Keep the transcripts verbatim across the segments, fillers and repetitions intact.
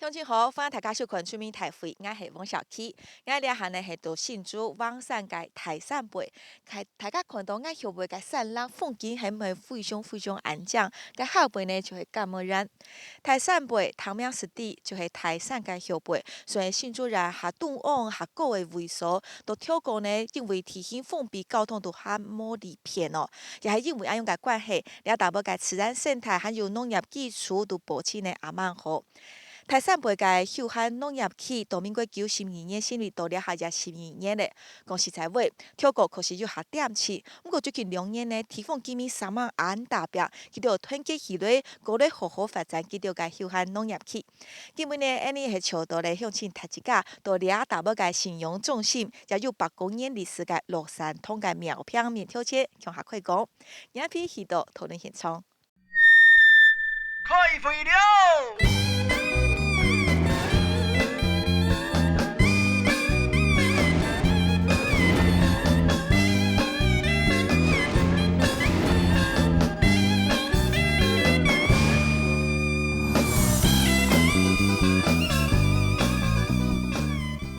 鄉親好，歡迎大家收看《出名大會》，𠊎係王小琪。𠊎這下呢係到新竹橫山个大山背，大大家看到𠊎後背个山壢風景係毋係非常非常安靜？該後背呢就係甘樂園。大山背，聽名識知就係大山个後背，所以新竹人下中央下高个位所，到透過呢，因為地形封閉，交通都較無利便哦。也係因為恁樣个關係，這搭背个自然生態還有農業基礎都保持呢還蠻好。 大山背个休閒農業區，到民國九十二年成立到這下也十二年咧。講實在話，頭過確實有較恬靜，毋過最近兩年呢，地方居民煞猛恁打拚，佢兜團結起來，過來好好發展佢兜个休閒農業區。今晡日呢，𠊎俚係請到咧鄉親大自家，到這搭背个信仰中心，也有百過年歷史个樂善堂个廟坪面頭前，共下開講。影片去到討論現場。 開會了！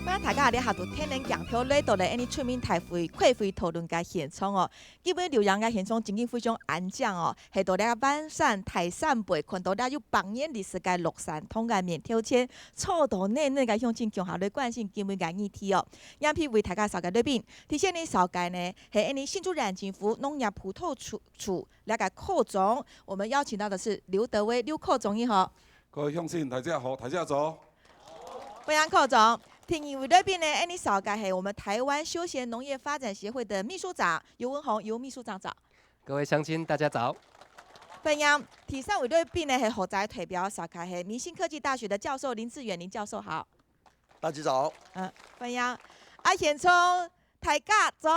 歡迎大家這下都天然鏡頭來到咧，𠊎俚出名大會開會討論个現場哦。 今晡日留影个現場真經非常安靜哦，係到這橫山大山背，看到這有百年歷史个樂善堂个面頭前，坐到恁多个鄉親共下來關心今晡日个議題哦。影片為大家紹介來賓，首先呢紹介呢，係𠊎俚新竹縣政府農業普渡處處這个科長，我們邀請到的是劉德威劉科長，你好。 各位鄉親，大家好，大家早。歡迎科長。第二位來賓呢，𠊎俚紹介係我們台灣休閒農業發展協會的秘書長游文宏游秘書長早。各位鄉親，大家早。歡迎。第三位來賓呢，係學者代表，紹介係明興科技大學的教授林志遠林教授好。大家早。嗯，歡迎。啊，現場大家早。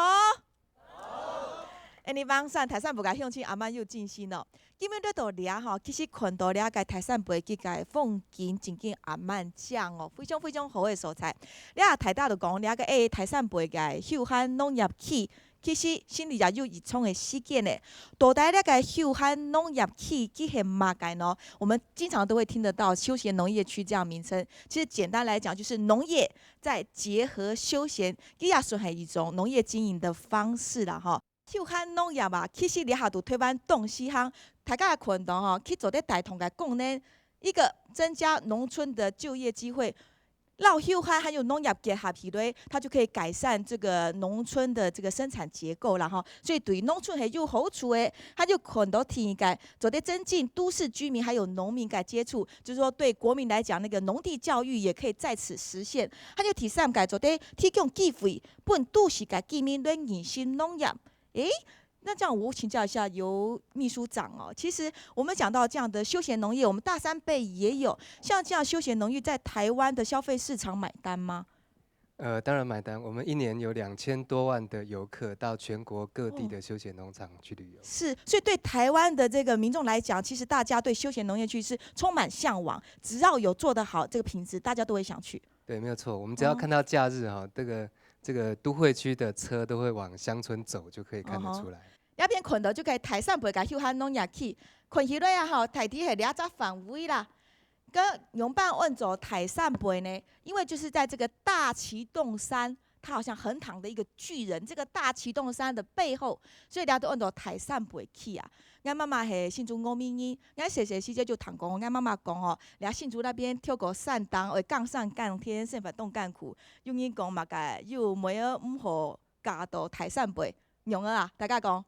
𠊎俚橫山大山背个鄉親還蠻有精神哦。今晡日來到這吼，其實看到這个大山背佢个風景真經還蠻靚哦，非常非常好个所在。這大家都講這个，欸，大山背个休閒農業區，其實成立也有一長个時間咧。到底這个休閒農業區佢係麼个呢？我們經常都會聽得到休閒農業區這樣名稱。其實簡單來講，就是農業再結合休閒，佢也算係一種農業經營的方式啦吼。 休閒農業啊，其實這下都臺灣當時行，大家看到吼，佢做得帶動个功能，一個增加農村的就業機會，摎休閒還有農業結合起來，它就可以改善這個農村的這個生產結構啦吼。所以對農村係有好處个，還有看到第二個，做得增進都市居民還有農民个接觸，就是說對國民來講，那個農地教育也可以在此實現。還有第三個，做得提供機會，分都市个居民來認識農業。 誒，那這樣我請教一下游秘書長哦，其實我們講到這樣的休閒農業，我們大山背也有，像這樣休閒農業在臺灣的消費市場買單嗎？呃，當然買單。我們一年有兩千多萬的遊客到全國各地的休閒農場去旅遊。是，所以對臺灣的這個民眾來講，其實大家對休閒農業區是充滿嚮往，只要有做得好，這個品質，大家都會想去。 對，沒有錯。我們只要看到假日哈，這個，這個都會區的車都會往鄉村走，就可以看得出來。這片看到就係大山背个休閒農業區，看起來啊吼，大體係這隻範圍啦。該仰般安做大山背呢？因為就是在這個大旗洞山，它好像橫躺的一個巨人，這個大旗洞山的背後，所以這都安做大山背區啊。 𠊎媽媽係新竹峨眉人，𠊎細細時節就聽講，𠊎媽媽講吼，這新竹那邊透過山頂，會耕山耕田，生活當艱苦。有人講麼个，有妹仔毋好嫁到大山背，仰仔啊？大家講，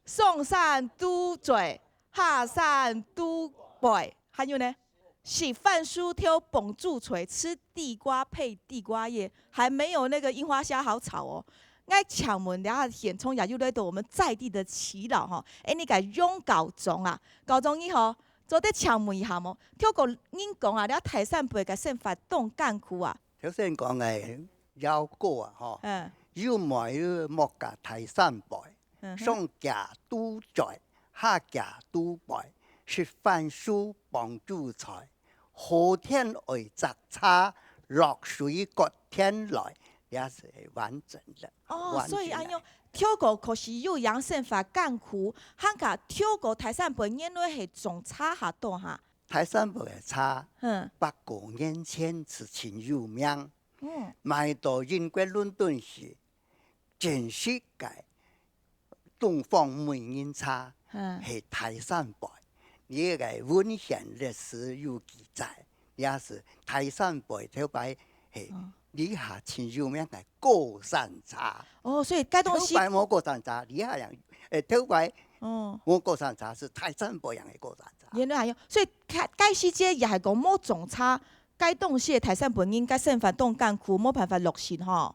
上山拄嘴，下山拄背，還有呢？ 食番薯挑傍豬菜，吃地瓜配地瓜葉，還沒有那個櫻花蝦好炒哦。𠊎請問這下現場也有來到我們在地的耆老吼，誒，你个楊校長啊，校長你好，做得請問一下無？聽過人講啊，這大山背个生活當艱苦啊。頭先講个， 了解啊，吼。嗯。有妹仔莫嫁大山背，嗯哼。上家拄嘴，下家拄背，食番薯傍豬菜，好田愛摘茶，落水割田來，這係完整的。哦，完整的。所以恁樣，透過確實有樣生活艱苦，還加透過大山背原來係種茶較多哈。大山背个茶，嗯。百過年前係盡有名，嗯。賣到英國倫敦去，全世界東方美人茶，嗯。係大山背。這个文獻歷史有記載，也係大山背頭擺，係，哦。這下盡有名个高山茶。哦，所以該東西頭擺無高山茶，這下樣，誒，頭擺哦。無高山茶，係大山背樣个高山茶。原來還有，所以該，該時節也係講無種茶，該東西个大山背人該生活當艱苦，無辦法落實吼。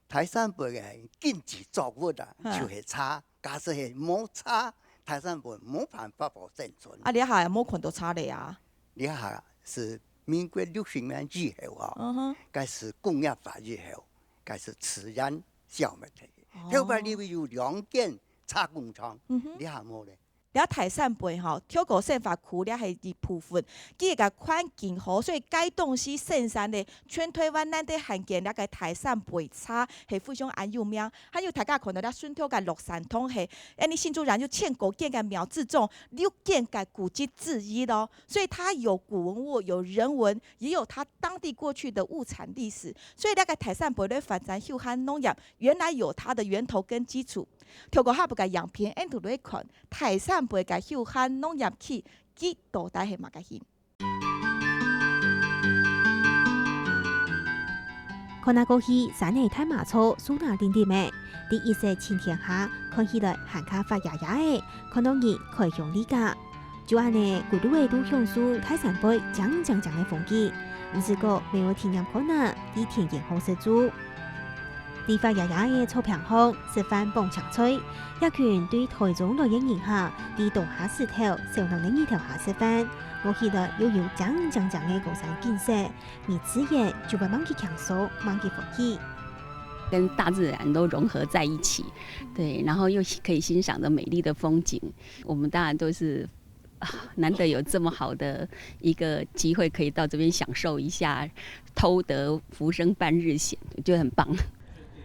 大山背个經濟作物啊，嗯。就係茶，假使係無茶，大山背無辦法好生存。啊，這下也無看到茶了啊。這下係民國六十年以後啊，嗯哼。該係工業化以後，該係自然消滅忒。哦。頭擺這位有兩間茶工廠，嗯哼。這下無了。這大山背吼，透過生活區，這係一部分。佢个環境好，所以該東西生產个，全台灣難得罕見，這个大山背茶係非常恁有名。還有大家看到這脣頭个樂山堂係，恁呢新竹縣有千過間个廟之中，六間个古蹟之一咯。所以它有古文物，有人文，也有它當地過去的物產歷史。所以這个大山背來發展休閒農業，原來有它的源頭跟基礎。透過下背个影片，𫣆同你看，大山背个休閒農業區，佢到底係麼个形？看啊過去，山个大麻草，樹林林立个，在一息晴天下，看起來還較發芽芽仔，看到人開腔離家。就恁呢，歸路仔都享受大山背靚靚靚个風景。毋使講，乜有體驗看啊，在田園好食晝。在發芽芽个草坪項，食飯傍青菜，這群對台中來个人客，在冬下時頭，燒暖个日頭下食飯，望起來又有靚靚靚个高山景色，你自然就會忘記驚愁，忘記煩惱。跟大自然都融合在一起，對，然後又可以欣賞著美麗的風景，我們當然都是，啊，難得有這麼好的一個機會可以到這邊享受一下，偷得浮生半日閒，我覺得很棒。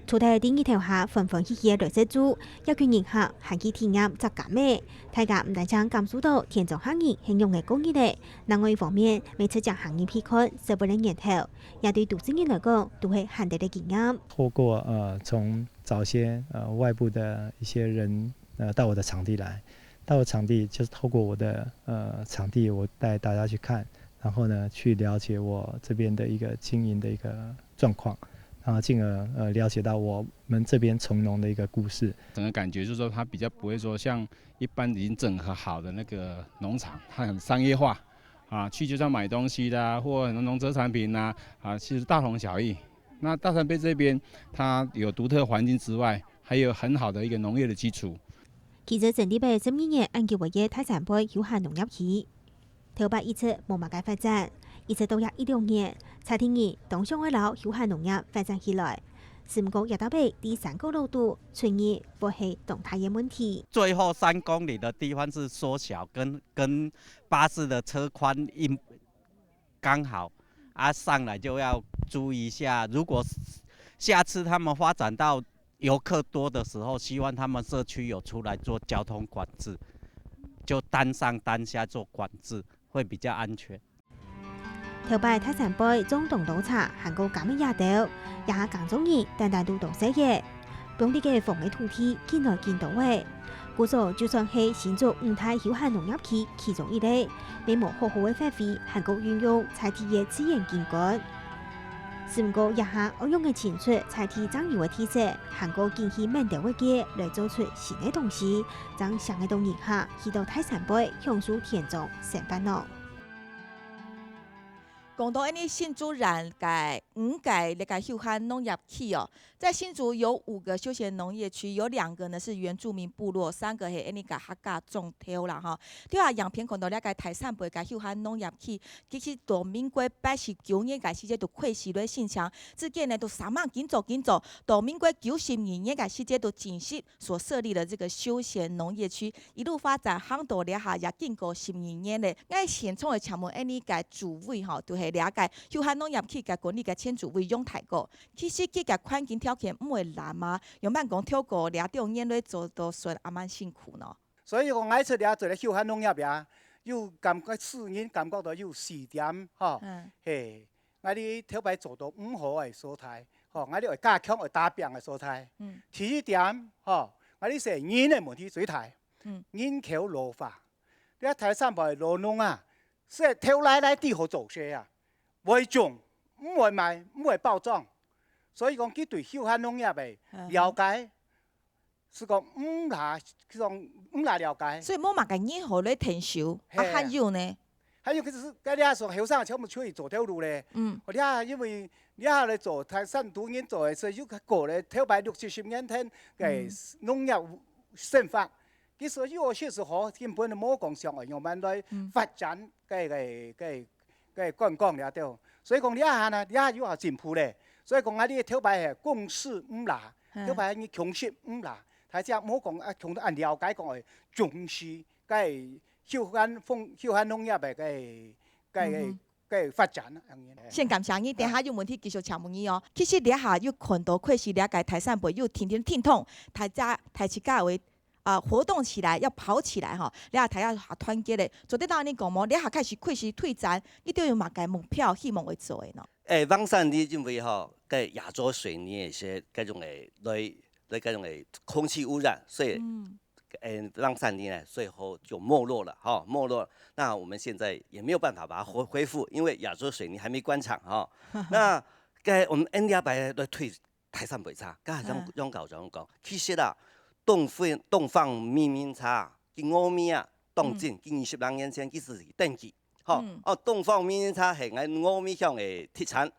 除忒在日頭下歡歡喜喜个來食晝，這群人客還去體驗摘柑仔。大家毋單淨感受到田莊下人係仰仔過日仔，另外一方面，乜直接行入去看，食物个源頭，這對都市人來講，都係罕得个經驗。透過，呃，從早先，呃，外部的一些人，呃，到我的場地來，到我場地就是透過我的，呃，場地，我帶大家去看，然後呢，去了解我這邊的一個經營的一個狀況，然後進而，呃，了解到我們這邊從農的一個故事。整個感覺就是說，它比較不會說像一般已經整合好的那個農場，它很商業化，啊，去就是要買東西的啊，或很多農特產品啊，啊，其實大同小異。那大山背這邊，它有獨特環境之外，還有很好的一個農業的基礎。其實成立个十二年恁久个大山背休閒農業區，頭擺一直無麼个發展，一直到這一兩年，在地人當想愛摎休閒農業發展起來。只毋過這搭仔在山角落肚，出入會係當大个問題。最後三公里的地方是縮小，跟，跟巴士的車寬一，剛好，啊，上來就要注意一下，如果下次他們發展到遊客多的時候，希望他們社區有出來做交通管制，就單上單下做管制，會比較安全。頭擺大山背種當多茶，還過柑仔野兜，這下耕種人單單都當細个，放在該荒个土地緊來緊多仔。故所就算係新竹五大休閒農業區其中一个，乜無好好个發揮，還過運用在地个自然景觀。只毋過這下愛仰仔尋出在地正有个特色，還過景氣滿兜个街來做出新个東西，正吸引到人客去到大山背享受田莊生活咯。講到恁呢新竹縣个五个這个休閒農業區哦，在新竹有五个休閒農業區，有兩个呢是原住民部落，三个係恁呢个客家庄頭啦吼。對啊，影片看到這个大山背个休閒農業區，其實到民國八十九年个時節就開始來申請，至今呢都煞猛緊做緊做，到民國九十二年个時節就正式所設立了這个休閒農業區，一路發展行到這下也經過十二年了。𠊎先從來請問恁呢个主委吼，就係這个休閒農業區个管理个前主委楊大哥，其實佢个環境條件毋會爛嘛，仰般講透過這兜年來做到算恁辛苦呢？所以講，𠊎出來做了休閒農業呀，又感覺使人感覺到有四點，吼，嗯。嘿，𠊎兜頭擺做到毋好个所在，吼，𠊎兜愛加強愛打拚个所在。嗯。第一點，吼，𠊎兜係人个問題最大，嗯。人口老化。這大山背老農啊，係頭來來地好做事啊，會種，毋會賣，毋會包裝。所以講，佢對休閒農業个了解，嗯哼。 係講毋罅，講毋罅了解。所以無麼个人好來𢯭手，啊，嘿。還有呢？還有就是，該這下後生全部出去做頭路咧。嗯。這下因為這下來做，大山肚人做个，所以又過了頭擺六七十年前个農業生活。嗯。其實又確實好，根本無講想愛仰般來發展該个，該个 个觀光了，對。所以講這下呢，這下又好進步咧。所以講啊，你頭擺係公事毋罅，嗯。頭擺你窮食毋罅，大家莫講啊，窮到恁了解講誒，重視个休閒風、休閒農業个个个嗯哼。个發展啊，恁樣。先感謝你，等下有問題繼續請問你哦。其實這下又看到，確實這个大山背又天天停動，大家大自家會 啊，活動起來，要跑起來吼，這下大家團結咧，做得到恁樣講無？這下開始開始推展，你兜有麼个目標，希望會做个呢？誒，橫山呢，因為吼，該亞洲水泥个一些該種个來，來該種个空氣污染，所以，嗯。誒，橫山呢，最後就沒落了，吼，沒落。那我們現在也沒有辦法把它恢，恢復，因為亞洲水泥還沒關廠，吼。那該我們N D R白來推 大山背茶，剛才楊，嗯。楊校長講，其實啊，東方，東方美人茶，佢奧秘啊，當真，嗯。佢二十零年前佢就係登記，吼，嗯。哦，東方美人茶係𠊎奧秘鄉个特產，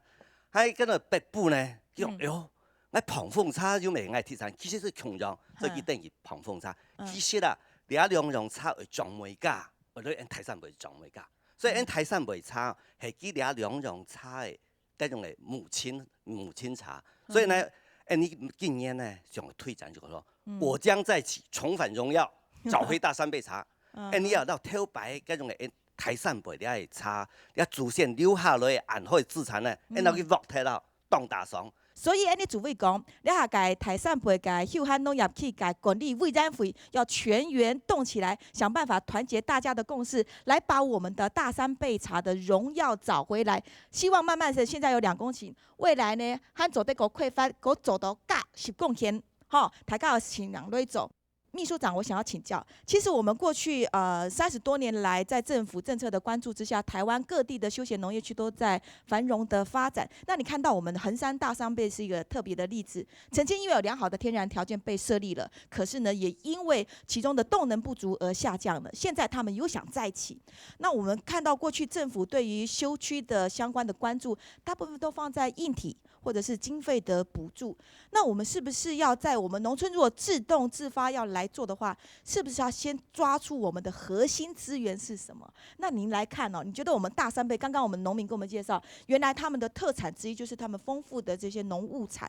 還跟到北部呢，佢講，嗯。哎喲，𠊎膨風茶又毋係𠊎特產，其實係共樣，所以佢，嗯。登記膨風茶。嗯。其實啊，這兩樣茶會種每家，或者𫣆大山背種每家，所以𫣆，嗯。大山背茶係佢這兩樣茶个 該種个母親，母親茶。所以呢，嗯。哎，你今年呢，想推展就講，嗯。我將再起，重返榮耀，找回大山背茶。嗯。哎，你要到頭擺該種个，哎，大山背這个茶，這祖先留下來个恁好个資產呢，哎，嗯。拿去落忒了，當打爽。所以，哎，你主委講，這下个大山背个休閒農業區个管理委員會要全員動起來，想辦法團結大家的共識，來把我們的大山背茶的榮耀找回來。 希望慢慢地，現在有兩公頃，未來呢，還做得過開發，過做到加十公頃，吼，大家有盡量來做。秘書長，我想要請教，其實我們過去，呃，三十多年來，在政府政策的關注之下，台灣各地的休閒農業區都在繁榮的發展。那你看到我們橫山大山背是一個特別的例子，曾經因為有良好的天然條件被設立了，可是呢，也因為其中的動能不足而下降了。現在他們又想再起， 那我們看到過去政府對於休區的相關的關注，大部分都放在硬體或者是經費的補助。那我們是不是要在我們農村如果自動自發要來做的話，是不是要先抓出我們的核心資源是什麼？那您來看哦，你覺得我們大山背，剛剛我們農民跟我們介紹，原來他們的特產之一就是他們豐富的這些農物產，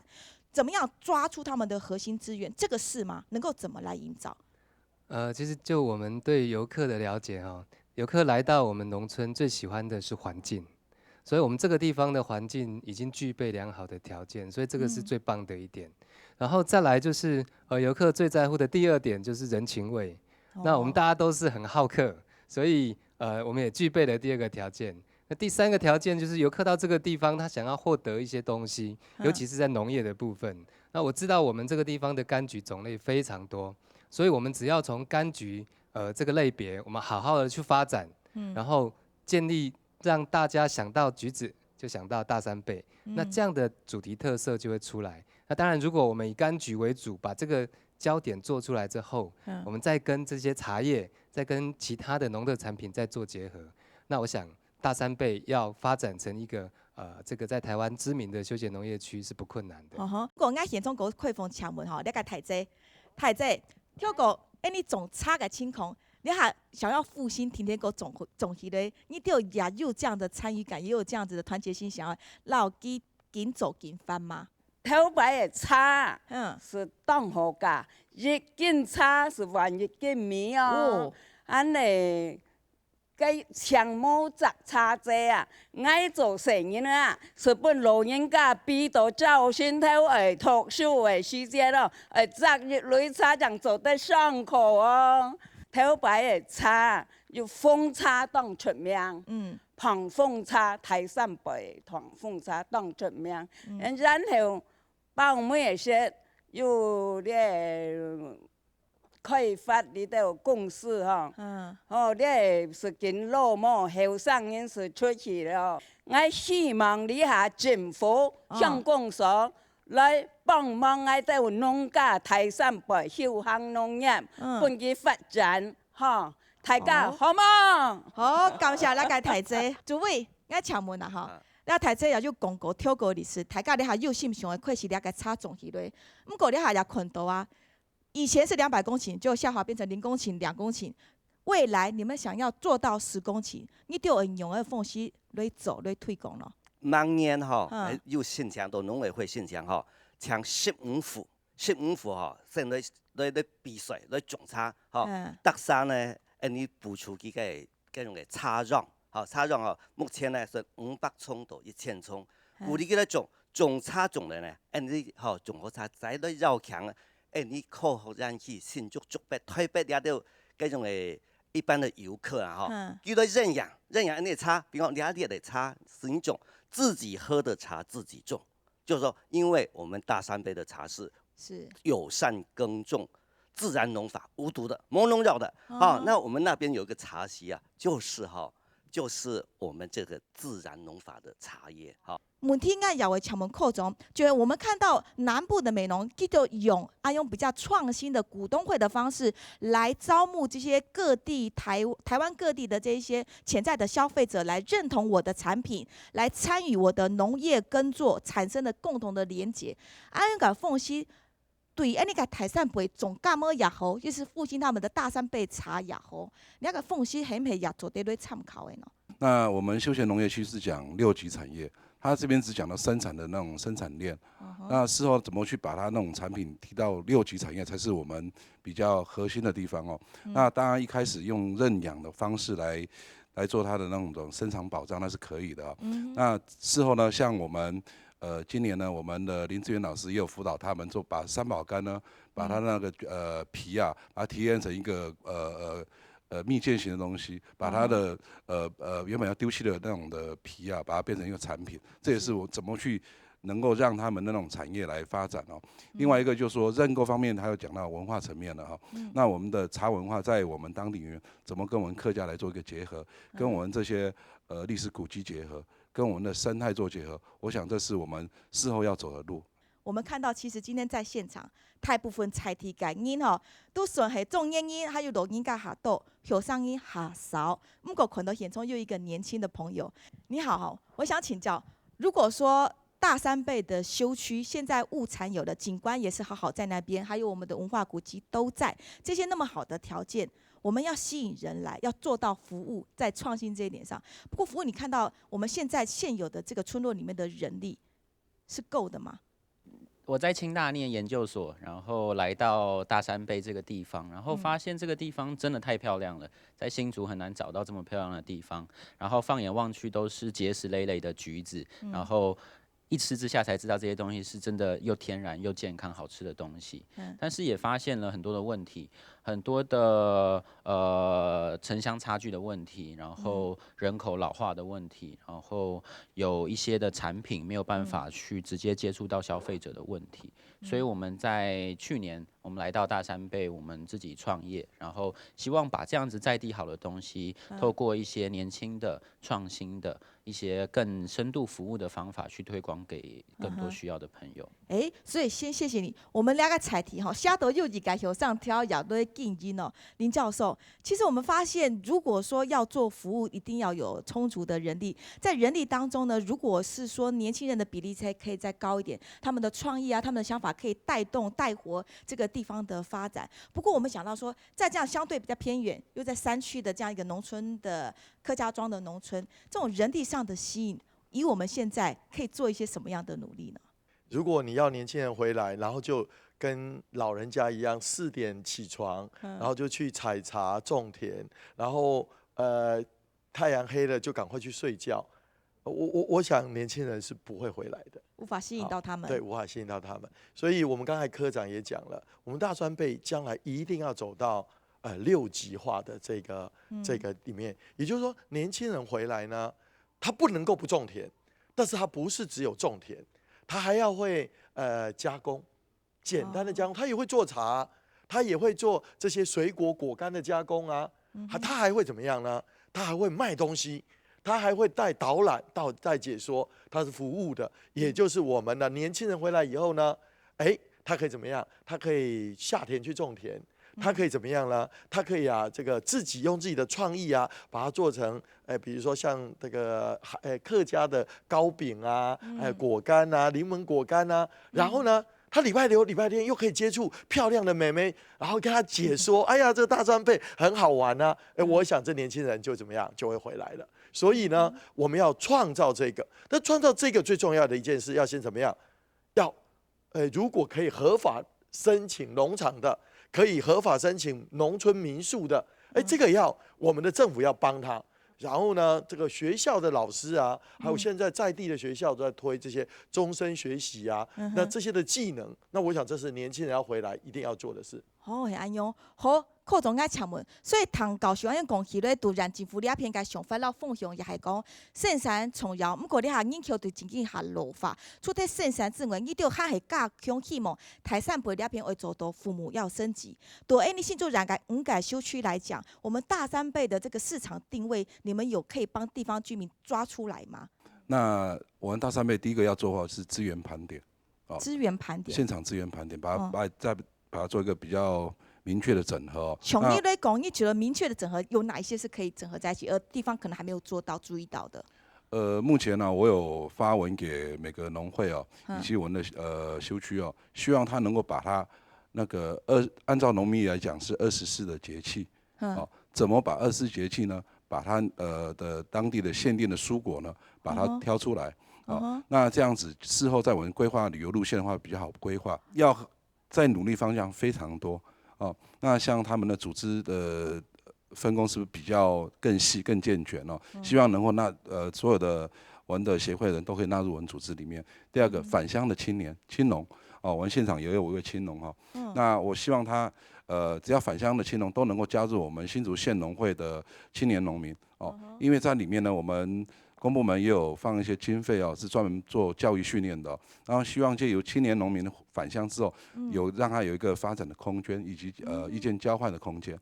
怎麼樣抓出他們的核心資源？這個是嗎？能夠怎麼來營造？ 呃，其實就我們對遊客的了解哦，遊客來到我們農村最喜歡的是環境，所以我們這個地方的環境已經具備良好的條件，所以這個是最棒的一點。嗯。然後再來就是，呃，遊客最在乎的第二點就是人情味。那我們大家都是很好客，哦。所以，呃，我們也具備了第二個條件。那第三個條件就是遊客到這個地方，他想要獲得一些東西，嗯。尤其是在農業的部分。那我知道我們這個地方的柑橘種類非常多， 所以我們只要從柑橘，呃，這個類別，我們好好地去發展，嗯。然後建立讓大家想到橘子，就想到大山背。嗯。那這樣的主題特色就會出來。那當然，如果我們以柑橘為主，把這個焦點做出來之後，嗯。我們再跟這些茶葉，再跟其他的農特產品再做結合，那我想 大山背要發展成一個，呃，這個在台灣知名的休閒農業區是不困難的。哦吼，講𠊎現場个開放請問吼，這個大姐，大姐，聽講，哎，你種茶个情況，你還想要復興，天天个種，種起來，你都也有這樣的參與感，也有這樣子的團結心，想要讓佢緊做緊發嗎？頭擺个茶，嗯。係當好个，一斤茶係換一斤米哦。哦。恁呢， 該青毛摘茶姐啊，𠊎做細人啊，係分老人家逼到朝晨頭愛讀書个時節咯，愛摘一蕊茶正做得上課哦。頭擺个茶有紅茶當出名，嗯。膨風茶，大山杯膨風茶當出名。嗯。然後包尾个時有這開發這兜公司吼，嗯。吼，這係緊老母，後生人就出去了。𠊎希望這下政府、哦。鄉公所來幫忙𠊎兜農家大山杯休閒農業，嗯。分佢發展，吼，大家好無？好，感謝這个大姐。主委，𠊎請問啊，吼，啊。這大姐也有講過，挑過例子，大家這下有心想个，開始這个茶種起來。毋過這下也看到啊，以前是兩百公頃，就下滑變成零公頃、兩公頃。未來你們想要做到十公頃，你就愛用个方式來做，來推廣咯。明年吼，嗯。有申請到農委會申請吼，請十五戶，十五戶吼，先來，來，來比賽，來種茶吼，嗯。逐儕呢，恁呢補助佢个，个用个茶園，吼，茶園吼，目前呢係五百叢到一千叢，嗯。鼓勵佢來種，種茶種了呢，恁呢吼，種好茶再來邀請，恁呢靠好人去新竹、竹北、台北這兜，个用个一般个遊客啊，吼，嗯。佢來認養，認養恁呢茶，比如講這兜个茶，係一種自己喝的茶，自己種。 就是說，因為我們大山杯的茶是是。友善耕種、自然農法、無毒的、無農藥的。哦。啊，那我們那邊有一個茶席啊，就是哈，就是我們這個自然農法的茶葉哈。問題𠊎也會請問科長，就是我們看到南部的美濃，佢就用，啊，用比較創新的股東會的方式來招募這些各地台，台灣各地的這一些潛在的消費者來認同我的產品， 來參與我的農業耕作產生的共同的連結。恁樣个方式，對恁呢个大山杯種柑仔也好，就是復興他們的大山杯茶也好，那个方式係毋係也做得來參考个呢？那我們休閒農業區是講六級產業，它這邊只講到生產的那種生產鏈，嗯哼。那事後怎麼去把它那種產品提到六級產業，才是我們比較核心的地方哦。嗯。那當然一開始用認養的方式來，來做它的那種生產保障，那是可以的哦。嗯哼。那事後呢，像我們，呃，今年呢，我們的林志源老師也有輔導他們做，把三宝柑呢，把它那個，嗯。呃，皮啊，把它提煉成一個，呃，呃，呃，蜜餞型的東西，把它的，嗯。呃，呃，原本要丟棄的那種的皮啊，把它變成一個產品。這也是我怎麼去能夠讓他們那種產業來發展哦。嗯。另外一個就是說認購方面，還有講到文化層面了哈。嗯。那我們的茶文化在我們當地怎麼跟我們客家來做一個結合，嗯。跟我們這些，呃，歷史古蹟結合，跟我們的生態做結合，我想這是我們事後要走的路。我們看到其實今天在現場，大部分在地个人吼，都算係中年人，還有老人家較多，後生人較少。毋過看到現場有一個年輕的朋友，你好，我想請教，如果說大山背的休區現在物產有了，景觀也是好好在那邊，還有我們的文化古蹟都在，這些那麼好的條件，我們要吸引人來，要做到服務，在創新這一點上。不過服務，你看到我們現在現有的這個村落裡面的人力是夠的嗎？我在清大念研究所，然後來到大山背這個地方，然後發現這個地方真的太漂亮了，在新竹很難找到這麼漂亮的地方。然後放眼望去都是結實累累的橘子，嗯。然後一吃之下才知道這些東西是真的又天然又健康好吃的東西。嗯。但是也發現了很多的問題，很多的，呃，城鄉差距的問題，然後人口老化的問題，嗯。然後有一些的產品沒有辦法去直接接觸到消費者的問題。嗯。所以我們在去年，我們來到大山背，我們自己創業，然後希望把這樣子在地好的東西，嗯。透過一些年輕的、創新的、一些更深度服務的方法去推廣給更多需要的朋友。嗯哼。誒，所以先謝謝你。我們兩個在地吼，寫到有一個後生條也來經營哦。林教授，其實我們發現，如果說要做服務，一定要有充足的人力。在人力當中呢，如果是說年輕人的比例才可以再高一點，他們的創意啊，他們的想法可以帶動、帶活這個地方的發展。不過我們想到說，在這樣相對比較偏遠，又在山區的這樣一個農村的客家庄的農村，這種人力上的吸引，以我們現在可以做一些什麼樣的努力呢？如果你要年輕人回來，然後就跟老人家一樣，四點起床，嗯。然後就去採茶、種田，然後，呃，太陽黑了就趕快去睡覺。我，我，我想年輕人是不會回來的。無法吸引到他們。好，對，無法吸引到他們。所以我們剛才科長也講了，我們大山背將來一定要走到呃六级化的这个这个里面，也就是说，年轻人回来呢，他不能够不种田，但是他不是只有种田，他还要会呃加工，简单的加工，他也会做茶，他也会做这些水果果干的加工啊，他他还会怎么样呢？他还会卖东西，他还会带导览、到带解说，他是服务的，也就是我们的年轻人回来以后呢，哎，他可以怎么样？他可以下田去种田，他可以怎么样呢？他可以啊，这个自己用自己的创意啊，把它做成，哎，比如说像这个，哎，客家的糕饼啊，哎，果干啊，灵门果干啊，然后呢，他礼拜六、礼拜天又可以接触漂亮的妹妹，然后跟她解说，哎呀，这个大山背很好玩啊，哎，我想这年轻人就怎么样，就会回来了。所以呢，我们要创造这个，那创造这个最重要的一件事，要先怎么样？要，呃，如果可以合法申请农场的，可以合法申请农村民宿的，哎，这个要我们的政府要帮他。然后呢，这个学校的老师啊，还有现在在地的学校都在推这些终身学习啊，那这些的技能，那我想这是年轻人要回来一定要做的事。哦，係恁樣。好，科长，𠊎請問，所以聽教授恁樣講起來，對咱政府這片个想法摎方向也係講，生產重要，毋過這下人口對經濟下老化，除忒生產之外，你兜還係加強希望大山背這片愛做到服務要升級。對恁呢新竹縣个五个社區來講，我們大山背的這個市場定位，你們有可以幫地方居民抓出來嗎？那我們大山背第一個要做的是資源盤點，資源盤點，现场资源盘点，把它把再把它做一个比较明确的整合。从你来讲，你觉得明确的整合有哪一些是可以整合在一起，而地方可能还没有做到、注意到的？呃，目前呢、我有发文给每个农会哦，以及我们的呃休区哦，希望他能够把它那个二按照农民历来讲是二十四的节气，哦，怎么把二十四节气呢？把它呃的当地的限定的蔬果呢，把它挑出来，哦，那这样子事后在我们规划旅游路线的话比较好规划。要在努力方向非常多哦。那像他们的组织的分工是不是比较更细、更健全哦？希望能够那呃所有的我们的协会人都可以纳入我们组织里面。第二个，返乡的青年、青农哦，我们现场也有一位青农哈、那我希望他呃只要返乡的青农都能够加入我们新竹县农会的青年农民哦，因为在里面呢，我们公部门也有放一些经费哦，是专门做教育训练的哦。然后希望借由青年农民返乡之后，有让他有一个发展的空间，以及呃意见交换的空间。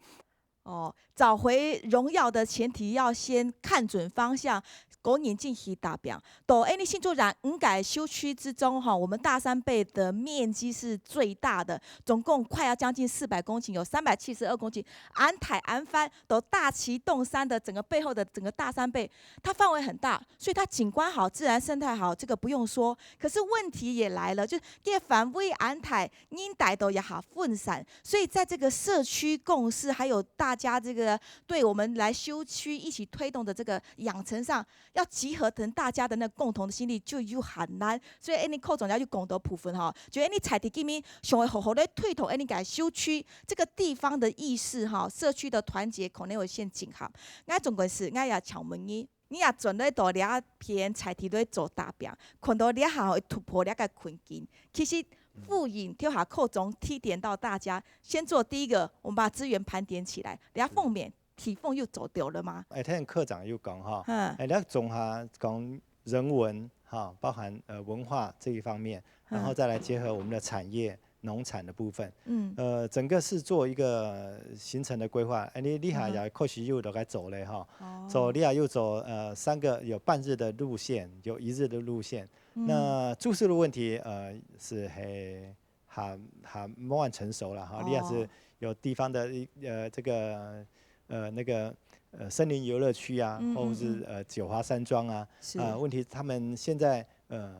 哦，找回荣耀的前提要先看准方向，个人进行打拼。到恁呢新竹县五个社区之中，哈，我们大山背的面积是最大的，总共快要将近四百公顷，有三百七十二公顷，恁大恁闊，到大旗侗山的整个背后的整个大山背，它范围很大，所以它景观好，自然生态好，这个不用说。可是问题也来了，就这范围恁大，人大到也好分散，所以在这个社区共识，还有大家这个对我们来休区一起推动的这个养成上，要集合成大家的那共同的心力就有很难。所以恁呢科长也有讲到部分哈，就恁呢在地居民想要好好的推动恁呢个休区这个地方的意识哈，社区的团结可能有一些震撼。俺总归是，俺也请问你，你也转来到这片在地来做打拼，看到这下会突破这个困境，其实 复印就好，科长提点到大家，先做第一个，我们把资源盘点起来。这方面，提凤又做到了吗？哎，听科长又讲哈，嗯哎，那总哈讲人文哈，包含呃文化这一方面，然后再来结合我们的产业、农产的部分，嗯呃，整个是做一个行程的规划。哎，你你还要开始又都该走嘞哈，哦走你还又走呃三个有半日的路线，有一日的路线。那住宿的问题呃是还还还没完成熟了哈，你还是有地方的一呃这个呃那个呃森林游乐区啊，嗯或者是呃九华山庄啊，是啊、问题他们现在呃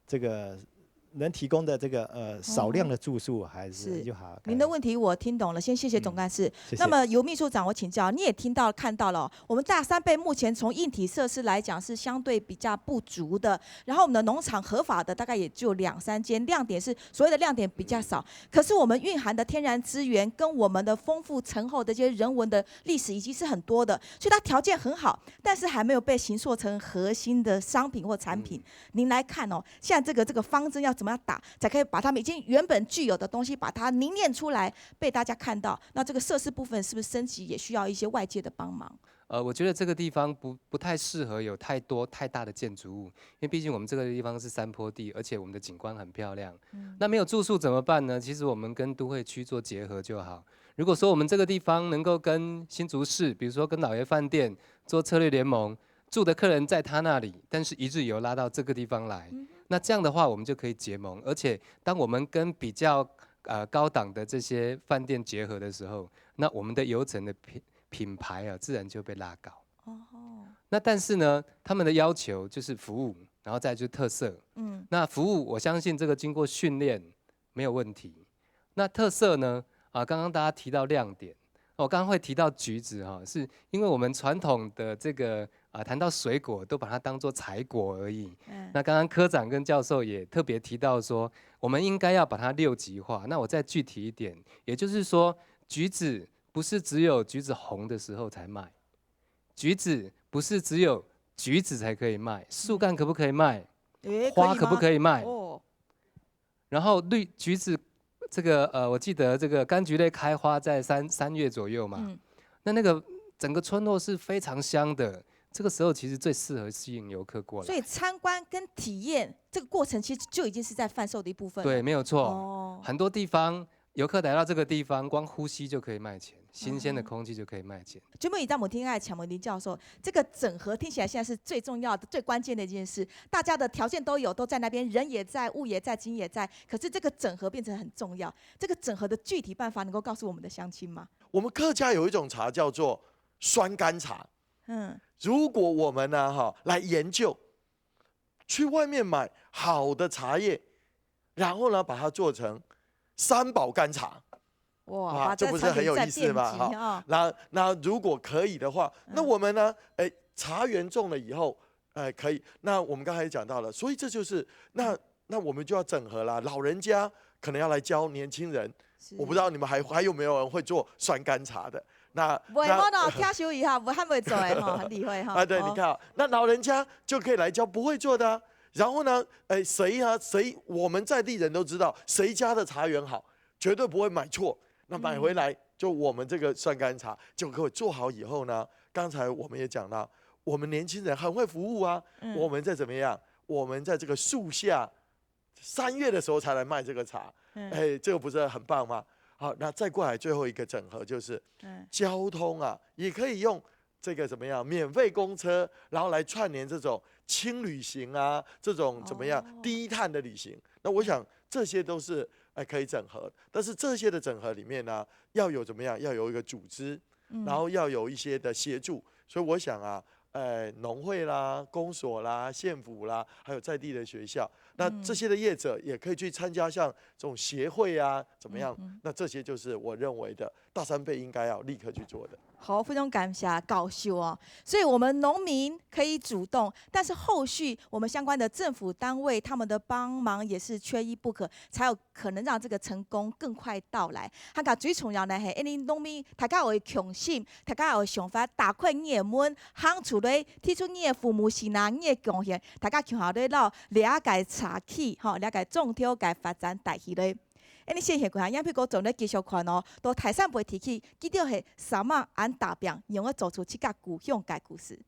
这个能提供的这个呃少量的住宿还是是就好。您的问题我听懂了，先谢谢总干事。谢谢那么尤秘书长，我请教，你也听到看到了哦，我们大山背目前从硬体设施来讲是相对比较不足的，然后我们的农场合法的大概也就两三间，亮点是所谓的亮点比较少，可是我们蕴含的天然资源跟我们的丰富醇厚的这些人文的历史以及是很多的，所以它条件很好，但是还没有被形塑成核心的商品或产品。您来看哦，现在这个这个方针要怎么样打，才可以把他们已经原本具有的东西把它凝练出来，被大家看到？那这个设施部分是不是升级也需要一些外界的帮忙？呃，我觉得这个地方不不太适合有太多太大的建筑物，因为毕竟我们这个地方是山坡地，而且我们的景观很漂亮。那没有住宿怎么办呢？其实我们跟都会区做结合就好。如果说我们这个地方能够跟新竹市，比如说跟老爷饭店做策略联盟，住的客人在他那里，但是一日游拉到这个地方来，那这样的话我们就可以结盟。而且当我们跟比较呃高档的这些饭店结合的时候，那我们的游程的品品牌啊，自然就被拉高。哦，那但是呢，他们的要求就是服务，然后再就是特色。嗯，那服务，我相信这个经过训练没有问题。那特色呢？啊，刚刚大家提到亮点，我刚刚会提到橘子哈，是因为我们传统的这个啊，谈到水果都把它当作采果而已。嗯那刚刚科长跟教授也特别提到说，我们应该要把它六级化。那我再具体一点，也就是说，橘子不是只有橘子红的时候才卖，橘子不是只有橘子才可以卖，树干可不可以卖？诶，花可不可以卖？哦，然后绿橘子这个呃，我记得这个柑橘类开花在三三月左右嘛，嗯，那那个整个村落是非常香的。这个时候其实最适合吸引游客过来。所以参观跟体验这个过程，其实就已经是在贩售的一部分了。对，没有错。哦，很多地方游客来到这个地方，光呼吸就可以卖钱，新鲜的空气就可以卖钱。节目一旦我听爱抢文林教授，这个整合听起来现在是最重要的、最关键的一件事。大家的条件都有，都在那边，人也在，物也在，景也在，可是这个整合变成很重要。这个整合的具体办法，能够告诉我们的乡亲吗？我们客家有一种茶叫做酸柑茶。嗯，如果我们呢哈来研究，去外面买好的茶叶，然后呢把它做成三宝柑茶，哇，哇，把这不是很有意思吗？产品再变级啊，那那如果可以的话，那我们呢，哎，茶园种了以后，哎，可以。那我们刚才也讲到了，所以这就是那那我们就要整合啦，老人家可能要来教年轻人。是我不知道你们还还有没有人会做酸柑茶的？那袂那无喏，听收一下，无还袂做的吼，很厉害哈。啊，对，哦你看啊，那老人家就可以来教不会做的啊。然后呢，哎，谁啊，谁，我们在地人都知道，谁家的茶园好，绝对不会买错。那买回来就我们这个酸柑茶就给我做好以后呢，刚才我们也讲到，我们年轻人很会服务啊，嗯我们在怎么样？我们在这个树下，三月的时候才来卖这个茶，嗯哎，这个不是很棒吗？好，那再过来最后一个整合就是嗯交通啊，也可以用这个怎么样免费公车，然后来串联这种轻旅行啊，这种怎么样、哦低碳的旅行。那我想这些都是哎可以整合，但是这些的整合里面呢，要有怎么样，要有一个组织，嗯然后要有一些的协助。所以我想啊，呃，农会啦、公所啦、县府啦，还有在地的学校，那这些的业者也可以去参加像这种协会啊，怎么样？那这些就是我认为的大山背应该要立刻去做的。好，非常感谢教授哦。所以我们农民可以主动，但是后续我们相关的政府单位他们的帮忙也是缺一不可，才有可能让这个成功更快到来。还有最重要呢，嘿，因为农民大家有个共识，大家有想法，打开你的门，行出来，提出你的服务是哪，你的贡献，大家共下来了，了解茶起，吼，了解种田个发展带起来。 恁呢，先生，各位，楊皮哥做咧繼續看哦，到大山背地區，佢兜係啥物恁打拚，用來做出自家故鄉个故事。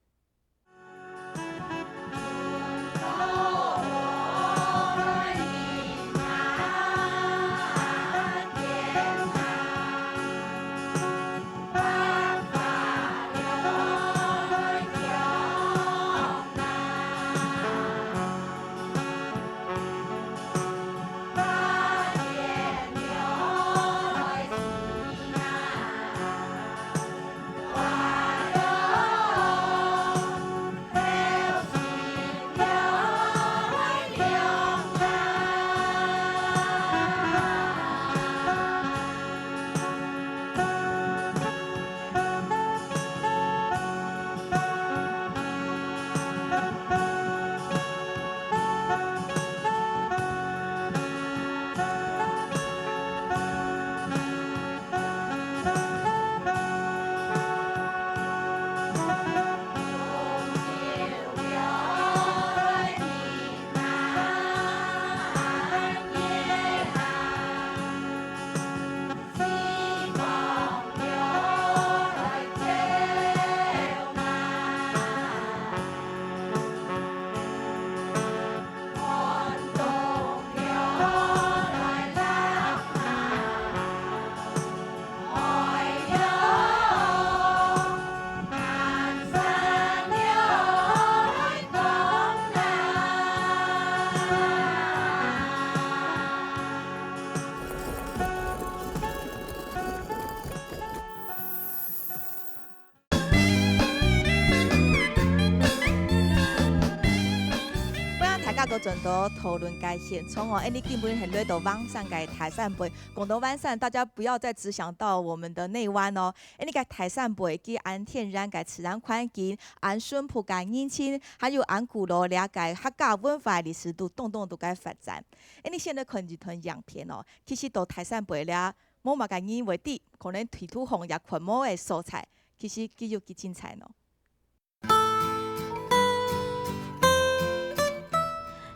加到轉到討論个現場哦，恁呢根本係來到橫山个大山背。講到橫山，大家不要再只想到我們的內灣哦。恁呢个大山背，佢恁天然个自然環境，恁淳樸个人情，還有恁古老這个客家文化歷史都當當多个發展。恁呢先來看一段影片哦，其實到大山背這，無麼个人會知，可能地圖項也看無个所在，其實佢有幾精彩呢。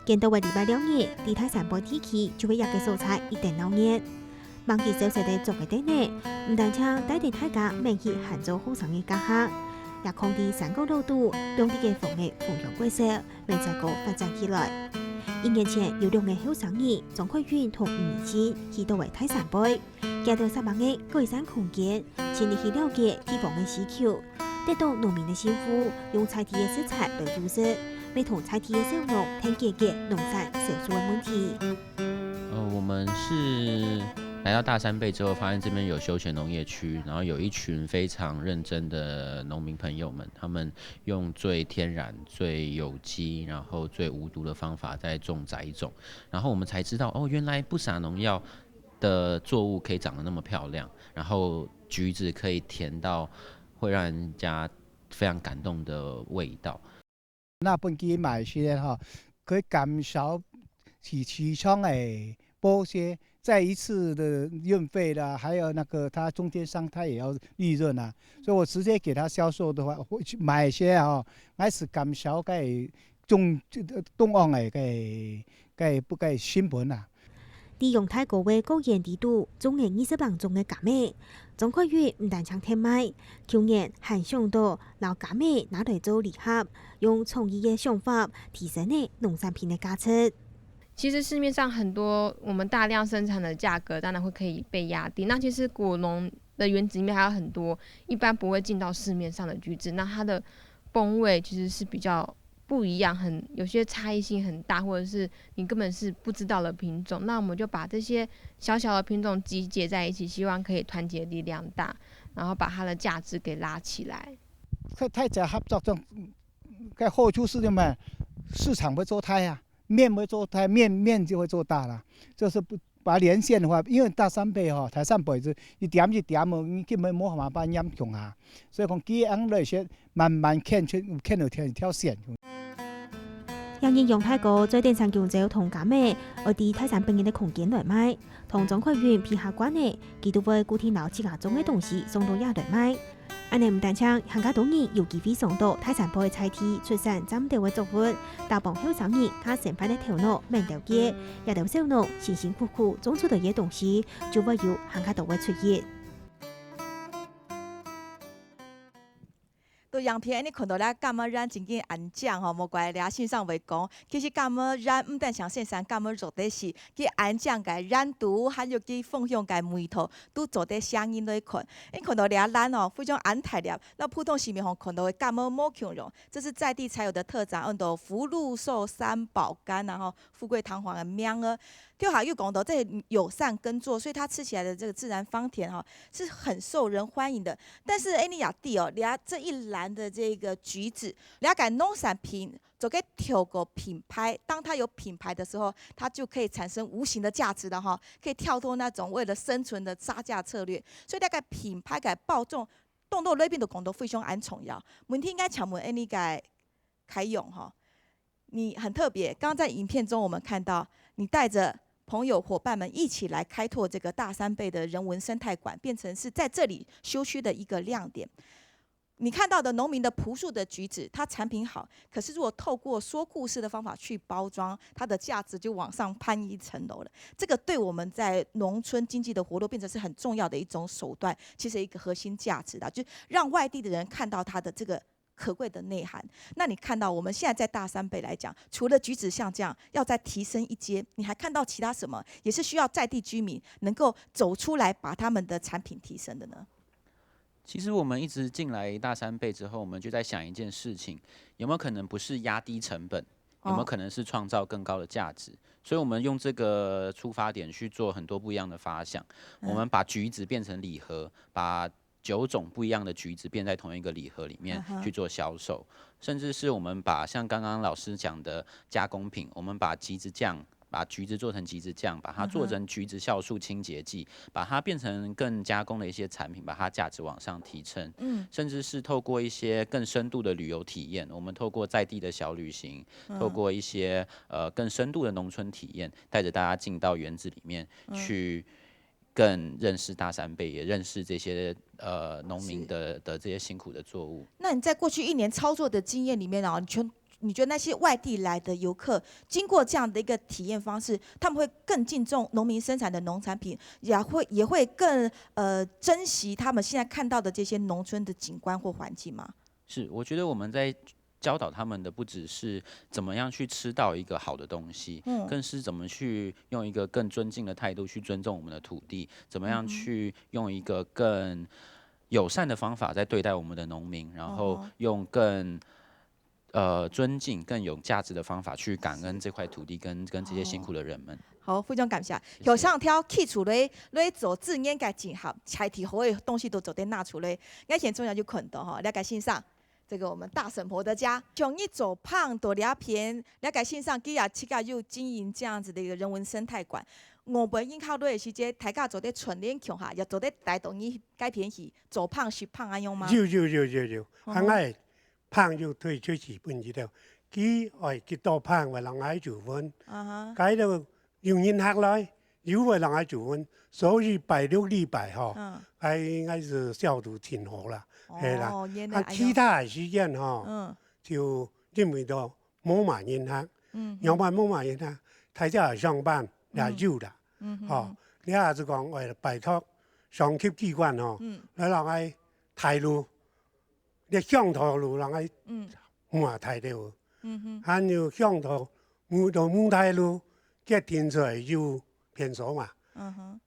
見到个禮拜六日，在大山背地區就會這个所在一等鬧熱。吂幾小時个做个等呢，毋單淨帶等大家愐去閒做後生个家客，也囥在山角路肚，當地个風味豐香過色，愐再過發展起來。一年前有兩个後生人，張凱雲同吳明信，去到个大山背，佢兜煞猛个改善空間，盡力去了解地方个需求， 得到農民个信服，用在地个食材來煮食，乜同在地个小農談解決農產少收个問題。呃，我们是来到大山背之后，发现这边有休闲农业区，然后有一群非常认真的农民朋友们，他们用最天然、最有机，然后最无毒的方法在种栽种，然后我们才知道，哦，原来不撒农药的作物可以长得那么漂亮，然后橘子可以甜到会让人家非常感动的味道。那本佢買些哈，可以減少市市場个補貼，再一次的运费啦，还有那个他中间商他也要利润啊，所以我直接给他销售的话，我去买些哈，还是減少个中中央个个个不个成本啊。 在陽台高个果園裡肚種个二十零種个柑仔，張凱雲毋單淨忒賣，舊年還想到摎柑仔拿來做禮盒，用創意个想法提升了農產品个價值。其实市面上很多我们大量生产的价格，当然会可以被压低。那其实果农的园子里面还有很多一般不会进到市面上的橘子，那它的风味其实是比较不一样，很有些差异性很大，或者是你根本是不知道的品种。那我们就把这些小小的品种集结在一起，希望可以团结力量大，然后把它的价值给拉起来。太太在合作中，个好处是什么？市场会做大啊，面会做大，面面就会做大了，就是不。 把连线的话，因为大山背吼，大山背是一点一点哦，你根本无办法黏共下，所以讲佢样来说，慢慢牵出牵到条条线。有人用太高，做等三公州同柑仔，愛在大山背个空间来卖，同張凱雲皮下关个，佢都會固定摎自家種个东西送到這來卖。 恁呢毋單淨還較多人有機會嚐到大山背在地出產站兜个作物，打幫後生人較生活个頭腦愐兜个，這兜小農辛辛苦苦種出來个東西，就會有還較多个出益。到影片恁呢看到這柑仔園真經恁靚吼，莫怪這先生會講，其實柑仔園毋單淨生產柑仔做得食，佢恁靚个園肚，還有佢豐香个味道， 都做得吸引人來看。你看到這園哦，非常恁大粒，摎普通市面上看到个柑仔無共樣，這是在地才有的特產，安到福祿壽三寶柑啊，吼，富貴堂皇个名啊。頭下又講到這友善耕作，所以它吃起來的這個自然芳甜哈，是很受人歡迎的。但是哎，你也知哦，這這一籃的這個橘子，了解農產品 做个透過品牌，當它有品牌的時候，它就可以產生無形的價值了哈，可以跳脫那種為了生存的殺價策略。所以大概品牌个包裝，動到內面都講到非常恁重要。問題應該請問恁呢个凱勇哈，你很特別，剛剛在影片中我們看到你帶著朋友伙伴們一起來開拓這個大山背的人文生態館，變成是在這裡休憩的一個亮點。 你看到的農民的樸素的橘子，它產品好，可是如果透過說故事的方法去包裝，它的價值就往上攀一層樓了。這個對我們在農村經濟的活絡變成是很重要的一種手段，其實一個核心價值的，就讓外地的人看到它的這個可貴的內涵。那你看到我們現在在大山背來講，除了橘子像這樣要再提升一階，你還看到其他什麼也是需要在地居民能夠走出來把他們的產品提升的呢？ 其实我们一直进来大山背之后，我们就在想一件事情，有没有可能不是压低成本，有没有可能是创造更高的价值？所以我们用这个出发点去做很多不一样的发想。我们把橘子变成礼盒，把九种不一样的橘子变在同一个礼盒里面去做销售，甚至是我们把像刚刚老师讲的加工品，我们把橘子酱，把橘子做成橘子酱，把它做成橘子酵素清洁剂，把它变成更加工的一些产品，把它价值往上提升，嗯，甚至是透过一些更深度的旅游体验，我们透过在地的小旅行，透过一些呃更深度的农村体验，带着大家进到园子里面去。更认识大山背，也认识这些呃农民的的这些辛苦的作物。那你在过去一年操作的经验里面哦，你全你觉得那些外地来的游客，经过这样的一个体验方式，他们会更敬重农民生产的农产品，也会也会更呃珍惜他们现在看到的这些农村的景观或环境吗？是，我觉得我们在教导他们的不只是怎么样去吃到一个好的东西，嗯，更是怎么去用一个更尊敬的态度去尊重我们的土地，怎么样去用一个更友善的方法在对待我们的农民，然后用更呃尊敬、更有价值的方法去感恩这块土地跟跟这些辛苦的人们。好，非常感谢。有上挑剔出来，来做自然个景象，采提好个东西都做得拿出来。我现在中央就看到吼，了解先生。这个我们大婶婆的家，从你做饭到了片，了解先生佢也自家有经营这样子的一个人文生态馆。我本人考虑的是，这大家做得串联共下，也做得带动你改变去做饭食饭安样吗？有有有有有，还爱饭又推出去分佢兜，佢爱几多饭，我让佢就分。啊哈，佢兜有人客来， 有个人愛煮饭，所以拜六禮拜吼，嗯，該應該係銷路真好啦，係啦。哦，原來，啊，其他个時間吼，嗯，就因為都無麼人客，嗯，仰般無麼人客，大家上班也有啦，嗯，吼，你還係講，哎，拜託上級機關吼，嗯，來人愛帶路， 這鄉土路人愛，嗯，滿大條，嗯哼，還有鄉土，母到母大路，決定出來有便所嘛。嗯哼，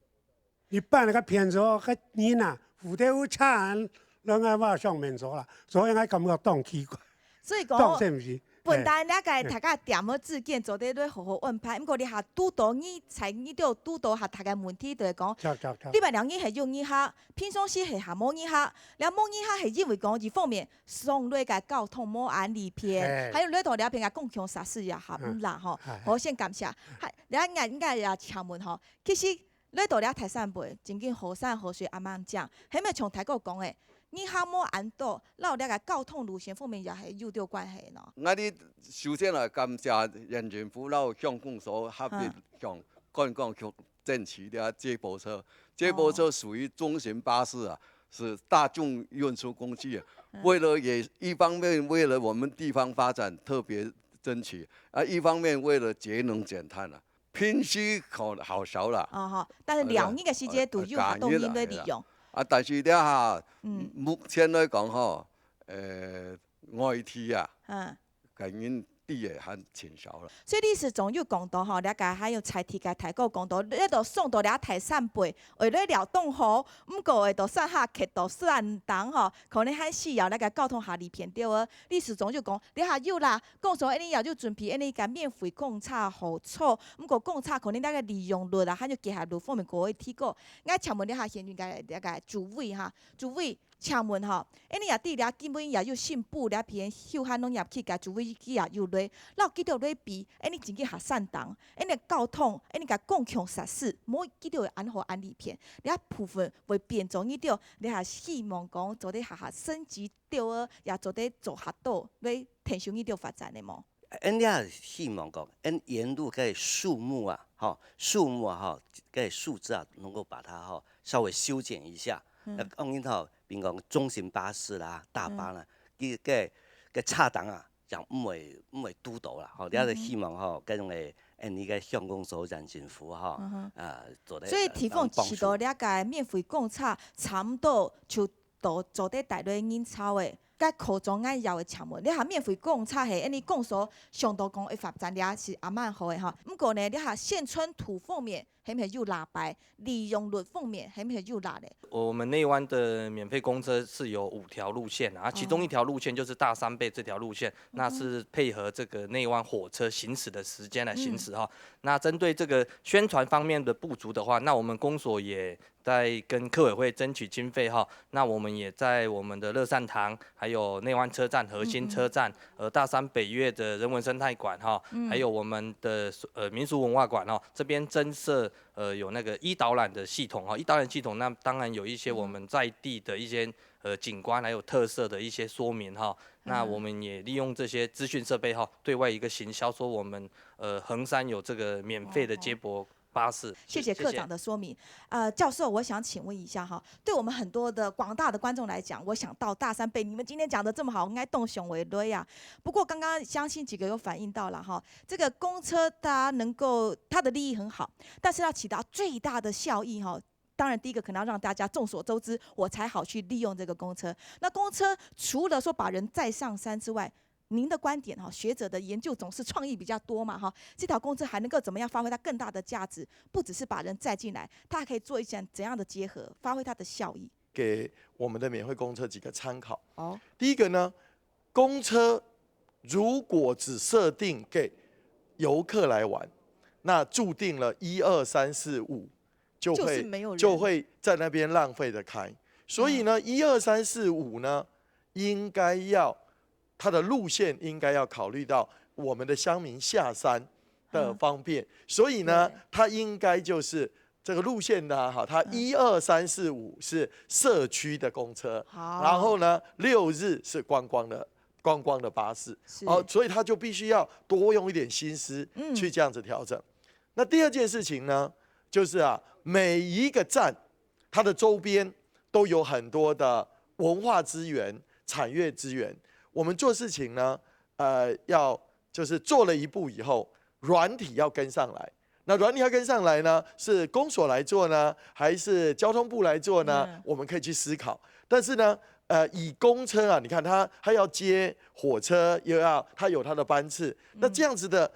一般个便所个人啊，負擔有差，人愛話上便所啦，所以𠊎感覺當奇怪，所以講，當神奇。本來那个大家店个之間做得來好好安排，毋過你還堵到你在你兜堵到還大个問題，就係講，著著著，禮拜六日係有人客，平常時係還無人客，了無人客係因為講一方面 上來个交通無恁利便，還有來到這片个公共設施也還毋罅吼。好，先感謝。還，這下𠊎𠊎也請問吼，其實來到這大山背，正經好山好水恁靚，係毋係像大哥講个，人客無恁多，摎這个交通路線方面也係有兜關係呢？𠊎兜首先來感謝縣政府摎鄉公所合力向觀光局 爭取這接駁車。接駁車屬於中型巴士啊，是大眾運輸工具啊。為了也一方面為了我們地方發展特別爭取，啊，一方面為了節能減碳啊。平時好好少啦。哦吼，但是兩日个時間都有好多人來利用。啊，但是這下，目前來講吼，呃，外地啊，嗯。 感恩地也還挺少了。所以歷史中有講到吼，這个還有在地个大哥講到，這都送到這大山背，為了了當好，毋過會到山下徛到山頂吼，可能還需要這个交通下利便對啊。歷史中有講，這下有啦，公所恁呢也有準備恁呢个免費公車好坐，毋過公車可能這个利用率啊，還有結合率方面過會提高。𠊎請問這下現在个這个主委哈，主委， 請問吼，恁呢也知這今晡日也有新埔這片休閒農業區个主委佢也有來，摎佢兜來比，恁呢真經較山頂，恁呢交通，恁呢个公共設施，無佢兜會恁好恁利便，這部分會變做你兜，這下希望講做得下下升級對啊，也做得做較多，來提升你兜發展个無？ 𠊎兜希望講，𠊎兜沿路个樹木啊，吼，樹木啊，吼，个樹枝啊，能夠把它吼稍微修剪一下。嗯。那講恁吼，比如講中型巴士啦、大巴啦，嗯。个个个車擋啊，樣毋會毋會堵到啦，吼，這係希望吼，跟个𠊎兜个鄉公所、縣政府吼，嗯哼。啊，做得，所以提供起到這个免費公車，差不多就 都做得帶來人潮个。該科長𠊎也會請問，這下免費公車係恁呢公所想到講會發展，這係還蠻好个吼。毋過呢，這下現存土方面，係毋係有罅擺？利用率方面，係毋係有罅咧？我們內灣的免費公車是有五條路線啊，其中一條路線就是大山背這條路線，那是配合這個內灣火車行駛的時間來行駛哈。那針對這個宣傳方面的不足的話，那我們公所也在跟客委会争取经费哈，那我们也在我们的乐善堂，还有内湾车站、核心车站，呃，大山北越的人文生态馆哈，还有我们的呃民俗文化馆哈，这边增设呃有那个 e 导览的系统哈，e 导览系统那当然有一些我们在地的一些呃景观还有特色的一些说明哈，那我们也利用这些资讯设备哈，对外一个行销，说我们呃横山有这个免费的接驳巴士。谢谢科长的说明。呃，教授，我想请问一下哈，对我们很多的广大的观众来讲，我想到大山北，你们今天讲的这么好，应该动雄为累啊。不过刚刚相信几个有反映到了哈，这个公车大家能够它的利益很好，但是要起到最大的效益哈。当然，第一个可能要让大家众所周知，我才好去利用这个公车。那公车除了说把人载上山之外，您的观点哈，学者的研究总是创意比较多嘛哈，这条公车还能够怎么样发挥它更大的价值？不只是把人载进来，它还可以做一些怎样的结合，发挥它的效益？给我们的免费公车几个参考。哦，第一个呢，公车如果只设定给游客来玩，那注定了一二三四五就会就是没有人就会在那边浪费的开。所以呢，一二三四五呢，应该要它的路线应该要考虑到我们的乡民下山的方便，所以呢对，它应该就是这个路线呢，哈，它一二三四五是社区的公车，好，然后呢六日是观光的观光的巴士，是哦，所以它就必须要多用一点心思嗯去这样子调整。那第二件事情呢，就是啊每一个站它的周边都有很多的文化资源、产业资源。我们做事情呢，呃，要就是做了一步以后，软体要跟上来。那软体要跟上来呢，是公所来做呢，还是交通部来做呢？嗯我们可以去思考。但是呢，呃，以公车啊，你看它它要接火车，又要它有它的班次，那这样子的，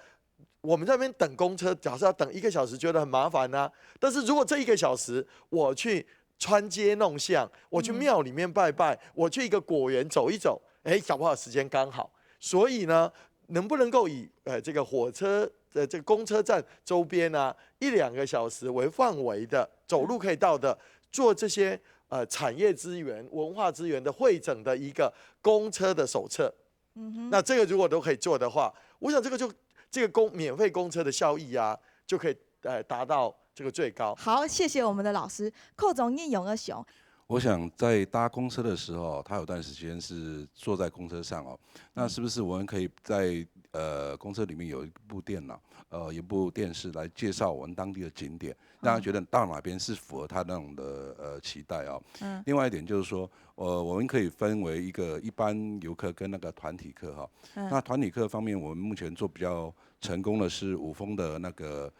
我们在那边等公车，假设要等一个小时，觉得很麻烦呐、但是如果这一个小时我去穿街弄巷，我去庙里面拜拜，我去一个果园走一走，哎，搞不好时间刚好。所以呢，能不能够以呃这个火车呃这个公车站周边啊一两个小时为范围的走路可以到的，做这些呃产业资源、文化资源的会诊的一个公车的手册？嗯哼，那这个如果都可以做的话，我想这个就这个公免费公车的效益啊，就可以呃达到这个最高。好，谢谢我们的老师，寇总应用个熊，我想在搭公车的时候，他有段时间是坐在公车上哦。那是不是我们可以在呃公车里面有一部电脑，呃，有一部电视来介绍我们当地的景点，让他觉得到哪边是符合他那种的呃期待哦。嗯另外一点就是说，呃，我们可以分为一个一般游客跟那个团体客哈。嗯那团体客方面，我们目前做比较成功的是五峰的那个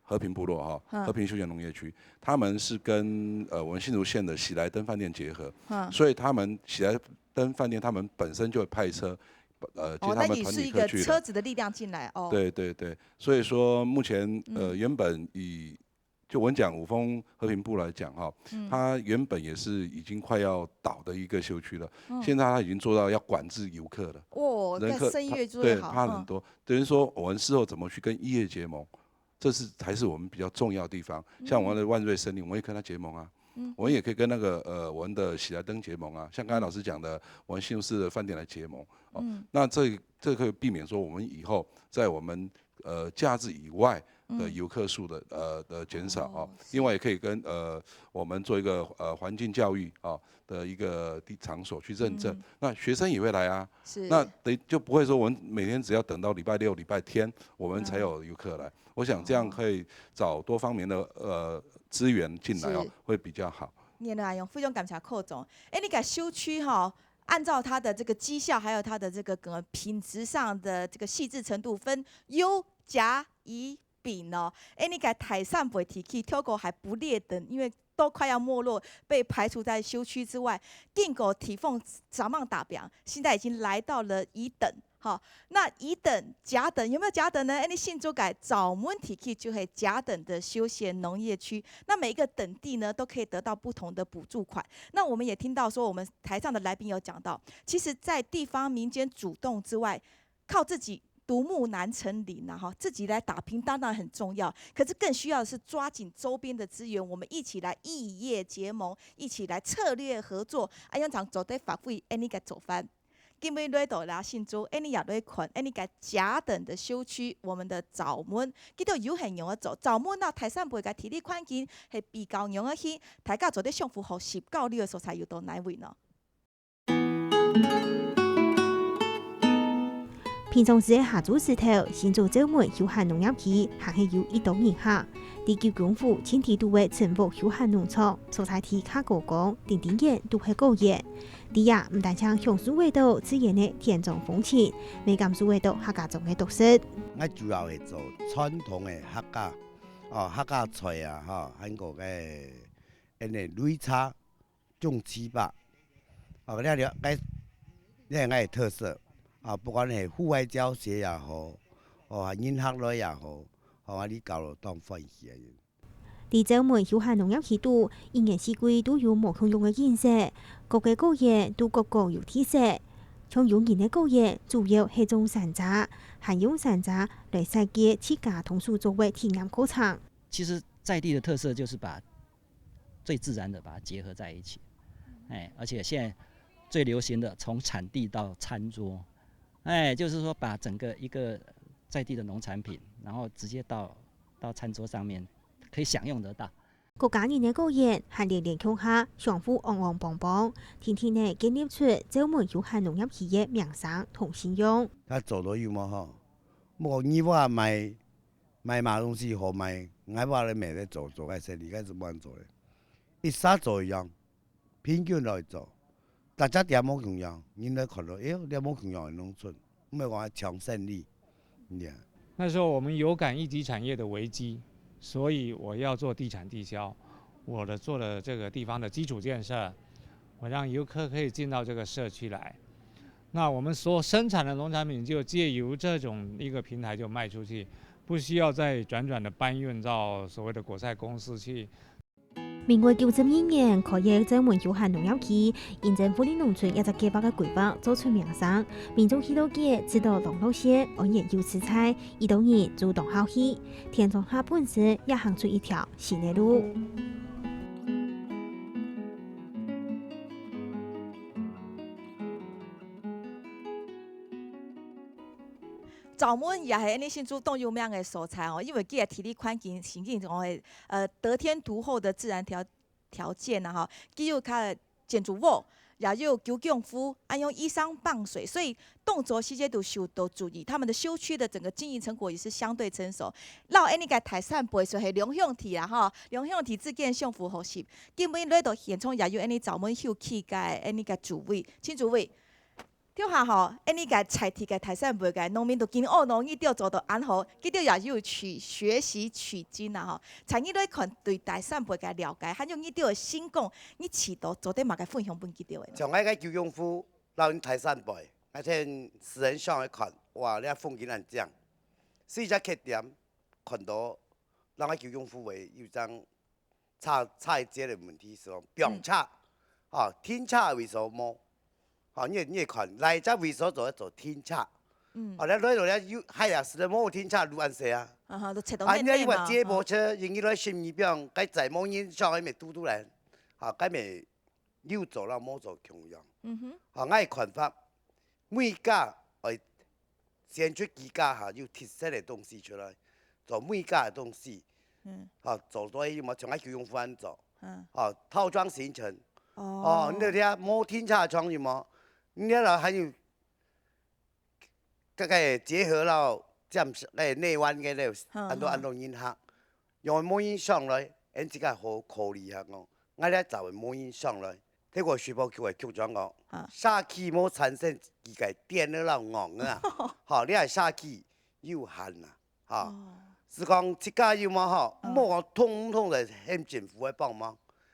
和平部落哈，嗯和平休闲农业区，他们是跟呃我们新竹县的喜来登饭店结合，嗯，所以他们喜来登饭店他们本身就会派车，呃，接哦，他们团那也是一个体客去的。车子的力量进来哦，对对对，所以说目前呃嗯原本以就我们讲五峰和平部落来讲哈，嗯它原本也是已经快要倒的一个休区了，嗯现在它已经做到要管制游客了。哦，人客在深夜做对得好，嗯怕很多，等于说我们事后怎么去跟异业结盟，这是还是我们比较重要的地方。像我们的万瑞森林，我们也跟他结盟啊，嗯我们也可以跟那个呃我们的喜来登结盟啊，像刚才老师讲的，我们新竹市的饭店来结盟哦。嗯那这这可以避免说我们以后在我们呃假日以外的嗯游客数的呃的减少哦哦。另外也可以跟呃我们做一个呃环境教育啊的一个地场所去认证嗯，那学生也会来啊。是，那等于就不会说我们每天只要等到礼拜六、礼拜天我们才有游客来。我想这样可以找多方面的呃资源进来哦是，会比较好。原来用非常感谢寇总。哎，你个休区哈，按照它的这个绩效，还有它的这个呃品质上的这个细致程度，分优、甲、乙、丙哦。哎，你个台上北地区跳过还不列等，因为都快要没落，被排除在休区之外。经过地方怎么打表，现在已经来到了乙等。好，那乙等、甲等有没有甲等呢？哎，你信主改早门地区就会甲等的休闲农业区，那每一个等地呢，都可以得到不同的补助款。那我们也听到说，我们台上的来宾有讲到，其实，在地方民间主动之外，靠自己獨木難成林啊，哈，自己來打拚當然很重要，可是更需要的是抓緊周邊的資源，我們一起來異業結盟，一起來策略合作，恁樣正做得發揮恁呢个做法。今晡日來到這新竹，恁呢也來看，恁呢个甲等的社區，我們的草屯，佢兜有恁樣个做，草屯啊，大山背个地理環境係比較樣仔去，大家做得相互學習交流个所在有到哪位呢？ 平常時个下晝時頭，新竹草屯休閒農業區還係有一兜人客。在九宮湖淨地肚个陳屋休閒農場，所在地較高崗，頂頂懸都係果園。在這毋單淨享受會到自然个田莊風情，乜感受會到客家庄个特色。𠊎主要係做傳統个客家，哦，客家菜啊，吼，還有个，恁呢擂茶、 種粢粑。啊，這了，該，這𠊎个特色。啊，不管係戶外教學也好，哦，人客來也好，哦，𠊎哩教到當歡喜个。在草屯休閒農業區肚，一年四季都有無共樣个景色，各个果園都各各有特色。像有人个果園，主要係種山茶，還用山茶來設計自家動手做个體驗課程。其實在地的特色就是把最自然的把它结合在一起，哎，而且现在最流行的从产地到餐桌，哎，就是说把整个一个在地的农产品，然后直接到到餐桌上面可以享用得到。各家人个果園還連連共下，相互昂昂幫幫，定定仔建立出草屯休閒農業區个名聲同信用。佢做到有無吼？莫講你話買買麼東西好買，𠊎話你買得做做个生理，該係無人做个。一儕做一樣，平均來做，大家店無共樣，人來看到，哎喲，店無共樣个農村，毋係講搶生理，你看。那时候我们有感一级产业的危机，所以我要做地产地销，我的做了这个地方的基础建设，我让游客可以进到这个社区来。那我们所生产的农产品就借由这种一个平台就卖出去，不需要再转转的搬运到所谓的果菜公司去。民國九十二年開業个草屯休閒農業區，因為福利農村這隻計畫个規劃做出名聲，民眾去到該知道當樂善，安然又自在，一兜人就當好去，田莊下本身也行出一條新个路。 草屯也係恁呢新竹當有名个所在哦，因為佢个地理環境、環境哦，呃，得天獨厚的自然條條件啊，吼，佢有佢个建築物，也有九宮湖，恁樣依山傍水，所以動作細節都受到注意。他們的社區的整個經營成果也是相對成熟。摎恁呢个大山背就係兩兄弟啊，吼，兩兄弟之間相互學習。今晡日來到現場也有恁呢草屯休閒區个恁呢个主委，請主委。 頭下吼，恁呢个在地个大山背个農民都緊哦，農業做到恁好，佢兜也有取學習取經啊吼。在你來看對大山背个了解，還有你兜个成功，你試著做得麼个分享分佢兜个呢？像𠊎个九宮湖，摎𠊎大山背，𠊎跈私人相去看，哇，這風景恁靚。四隻缺點，看到，𠊎个九宮湖个有張 差差一節个問題係講，放車，吼，停車个位所無，吼，你你看，來隻位所做做停車，吼，來來到咧有海啊，係無停車路恁細啊，啊哈，都切到啊，你你話面面嘛。接駁車，因為來心裡邊，該在無人上，該咪堵堵來，吼，該咪有做摎無做共樣，嗯哼，吼，𠊎个看法，每家愛 先出幾家哈有特色个東西出來，做每家个東西，嗯哈做到有無像𠊎九宮湖恁做，嗯，哈套裝行程，哦哦，你這無停車場有無？你這還有，這个結合到占个內灣个咧，嗯很多很多人客，用無人上來，俺自家好考慮下講，𠊎這找个無人上來，結果水保局个局長講啊，社區無產生幾个電了老戇啊，好，你係社區有限啊，哈，哦，係講自家有無吼，嗯莫講通通來喊政府个幫忙，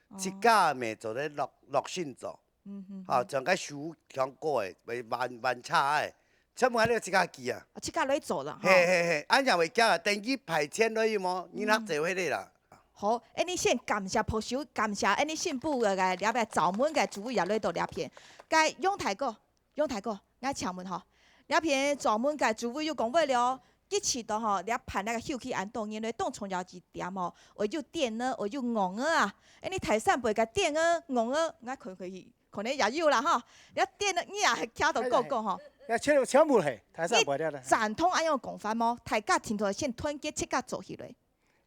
哦自家乜做得落落心做，嗯哼，哈，像該樹強過个，會彎彎叉个，全部恁樣自家記啊。啊，自家來做啦，吼。嘿嘿嘿，恁樣會驚啊！等於派錢落去無？你拿走回來啦。好，恁呢先感謝拍手，感謝恁呢新埔个个這片草屯个主委也來到這片。該楊大哥，楊大哥，𠊎請問吼，這片專門个主委有講話了哦，一直到吼，這辦這个休憩安到年來，當重要一點吼，愛有電呢，愛有戇仔啊。恁呢大山背个電仔、戇仔，𠊎看過去，可能也有啦吼。這電仔，你也係徛到高高吼。也全全部係大山背了。贊同恁樣講法無？大家聽到先團結，自家做起來。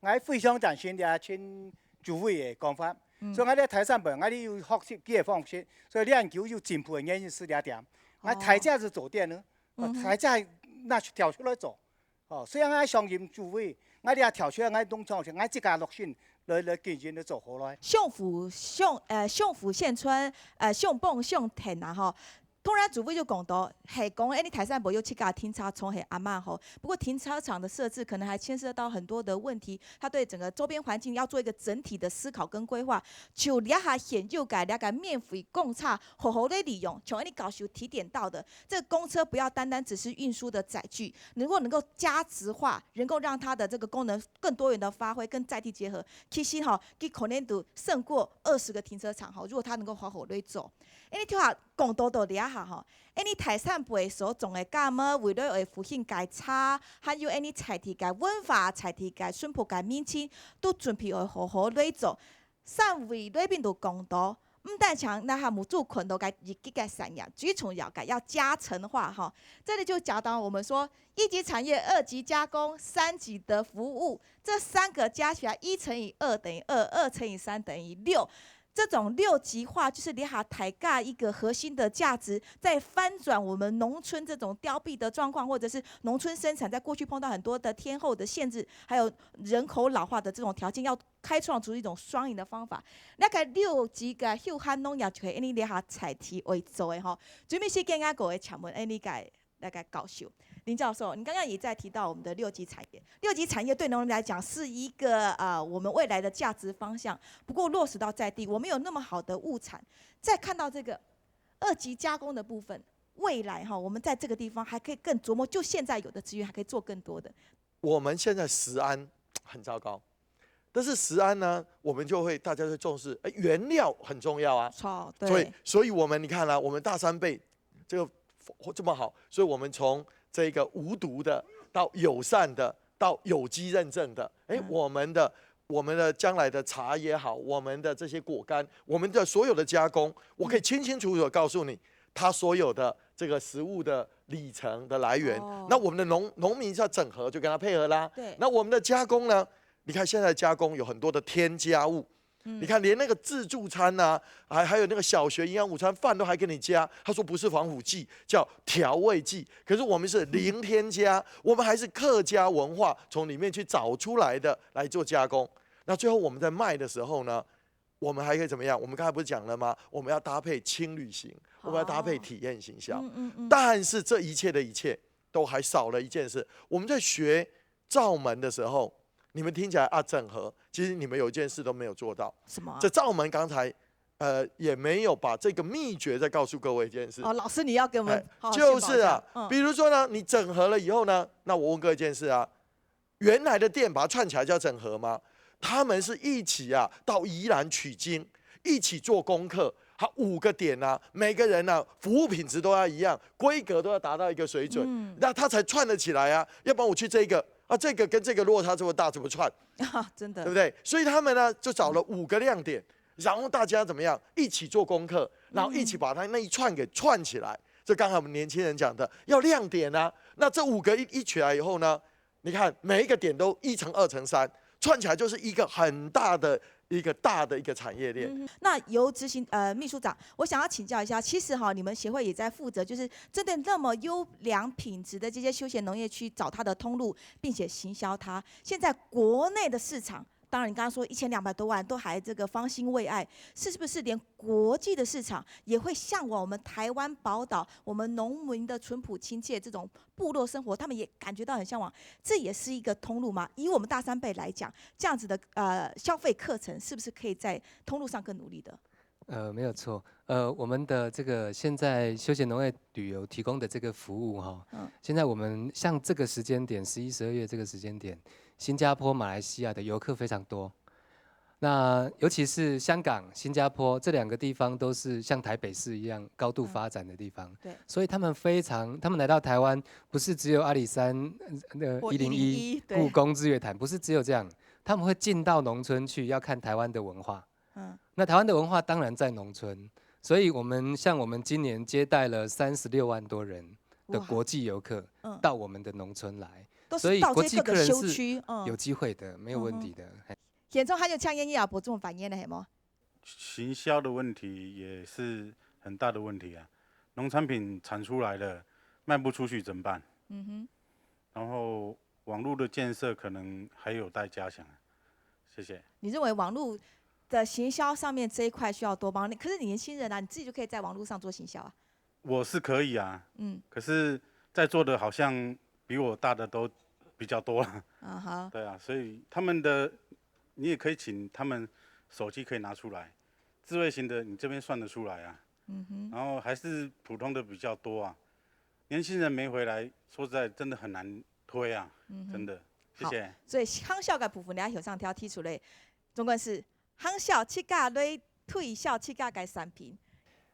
𠊎非常贊成這群主委个講法，所以𠊎在大山背，𠊎有學習佢个方式，所以這研究有進步个原因係這點。𠊎大家係做電呢，大家拿出跳出來做。哦，雖然𠊎相信主委，𠊎這跳出來，𠊎農場，𠊎自家落心來來經營來做好來。相輔相呃相輔相成，呃相幫相挺啊吼。 當然，主委就講到，係講，哎，你大山背有自家停車場係恁好，不過停車場的設置可能還牽涉到很多的問題，它對整個周邊環境要做一個整體的思考跟規劃。就這下現有个這个免費公車，好好的利用，像恁呢教授提點到的，這个公車不要單單只是運輸的載具，如果能夠加值化，能夠讓它的這個功能更多元的發揮，跟在地結合，其實吼，佢可能都勝過二十個停車場吼，如果它能夠好好的做。 恁呢頭下講到到這下吼，恁呢大山背所種个柑仔，為了愛復興該茶，還有恁呢在地个文化、在地个淳樸个民情，都準備愛好好來做。三位來賓都講到，毋單淨那下目珠看到个一級个產業，最重要个要加成化吼。這裡就講到我們說，一級產業、二級加工、三級的服務，這三個加起來，一乘以二等於二，二乘以三等於六。 這種六級化就是這下大家一個核心的價值，在翻轉我們農村這種凋敝的狀況，或者是農村生產在過去碰到很多的天候的限制，還有人口老化的這種條件，要開創出一種雙贏的方法。那個六級个休閒農業就係恁呢這下在地愛做个吼。最尾時間啊，各位請問，恁呢个 那個教授，林教授，你剛剛也在提到我們的六級產業。六級產業對農民來講是一個，呃，我們未來的價值方向。不過落實到在地，我們有那麼好的物產，再看到這個二級加工的部分，未來哈，我們在這個地方還可以更琢磨，就現在有的資源還可以做更多的。我們現在食安很糟糕，但是食安呢，我們就會，大家就重視，哎，原料很重要啊。錯，對。所以，所以我們，你看啦，我們大山背這個這麼好，所以我們從這個無毒的到友善的到有機認證的，哎，嗯。我們的，我們的將來的茶也好，我們的這些果乾，我們的所有的加工，我可以清清楚楚地告訴你，它所有的這個食物的里程的來源。哦。那我們的農，農民是要整合，就跟它配合啦。對。那我們的加工呢？ 你看現在加工有很多的添加物，嗯。你看連那個自助餐啊，還，還有那個小學營養午餐飯都還給你加，他說不是防腐劑，叫調味劑。可是我們是零添加，我們還是客家文化從裡面去找出來的來做加工。那最後我們在賣的時候呢，我們還可以怎麼樣？我們剛才不是講了嗎？我們要搭配輕旅行，我們要搭配體驗行銷。哦。嗯，嗯，嗯。但是這一切的一切都還少了一件事，我們在學 罩門的時候，你們聽起來啊，整合，其實你們有一件事都沒有做到。什麼啊？這罩門剛才，呃，也沒有把這個祕訣再告訴各位一件事。哦，老師，你要給我們，哎，好好宣導一下。就是啊，嗯。比如說呢，你整合了以後呢，那我問各位一件事啊，原來的店把它串起來叫整合嗎？他們是一起啊，到宜蘭取經，一起做功課，他五個點啊，每個人啊，服務品質都要一樣，規格都要達到一個水準，嗯。那他才串得起來啊。要不然我去這個，啊，這個跟這個落差這麼大，怎麼串？啊，真的。對不對？所以他們呢，就找了五個亮點，然後大家怎麼樣，一起做功課，然後一起把它那一串給串起來。嗯。就剛才我們年輕人講的，要亮點啊。那這五個一，一起來以後呢， 你看每一個點都一乘、二乘、三，串起來就是一個很大的、一個大的一個產業鏈。嗯哼，那游執行，呃，秘書長，我想要請教一下，其實哈，你們協會也在負責，就是針對那麼優良品質的這些休閒農業區，找它的通路，並且行銷它。現在國內的市場，當然你剛剛說一千兩百多萬都還這個方興未艾，是不是連國際的市場也會嚮往我們台灣寶島，我們農民的淳樸親切這種部落生活，他們也感覺到很嚮往，這也是一個通路嘛。以我們大山背來講，這樣子的，呃，消費課程是不是可以在通路上更努力的？呃，沒有錯。呃，我們的這個現在休閒農業旅遊提供的這個服務哈，嗯。現在我們像這個時間點，十一、十二月這個時間點，新加坡、馬來西亞的遊客非常多。那尤其是香港、新加坡这两个地方，都是像台北市一样高度发展的地方，对，所以他们非常，他们来到台湾，不是只有阿里山、呃或一零一、一零一，对，故宫、日月潭，不是只有这样，他们会进到农村去，要看台湾的文化。嗯，那台湾的文化当然在农村，所以我们像我们今年接待了三十六万多人的哇国际游客嗯，到我们的农村来，都所以是到这些各个国际客人是社区，嗯，有机会的，没有问题的。嘿现在还有像烟叶啊，不这么反应的，系无？行销的问题也是很大的问题啊。农产品产出来了，卖不出去怎么办？嗯哼，然后网络的建设可能还有待加强啊。谢谢。你认为网络的行销上面这一块需要多帮？可是你年轻人啊，你自己就可以在网络上做行销啊。我是可以啊，嗯，可是在座的好像比我大的都比较多了。啊哈，对啊，所以他们的，你也可以请他们手机可以拿出来，智慧型的你这边算得出来啊。嗯哼，然后还是普通的比较多啊。年轻人没回来，说实在真的很难推啊，嗯哼真的。谢好谢。所以行销个部分，你要向上挑提出来，总管是行销自家来推销自家个产品。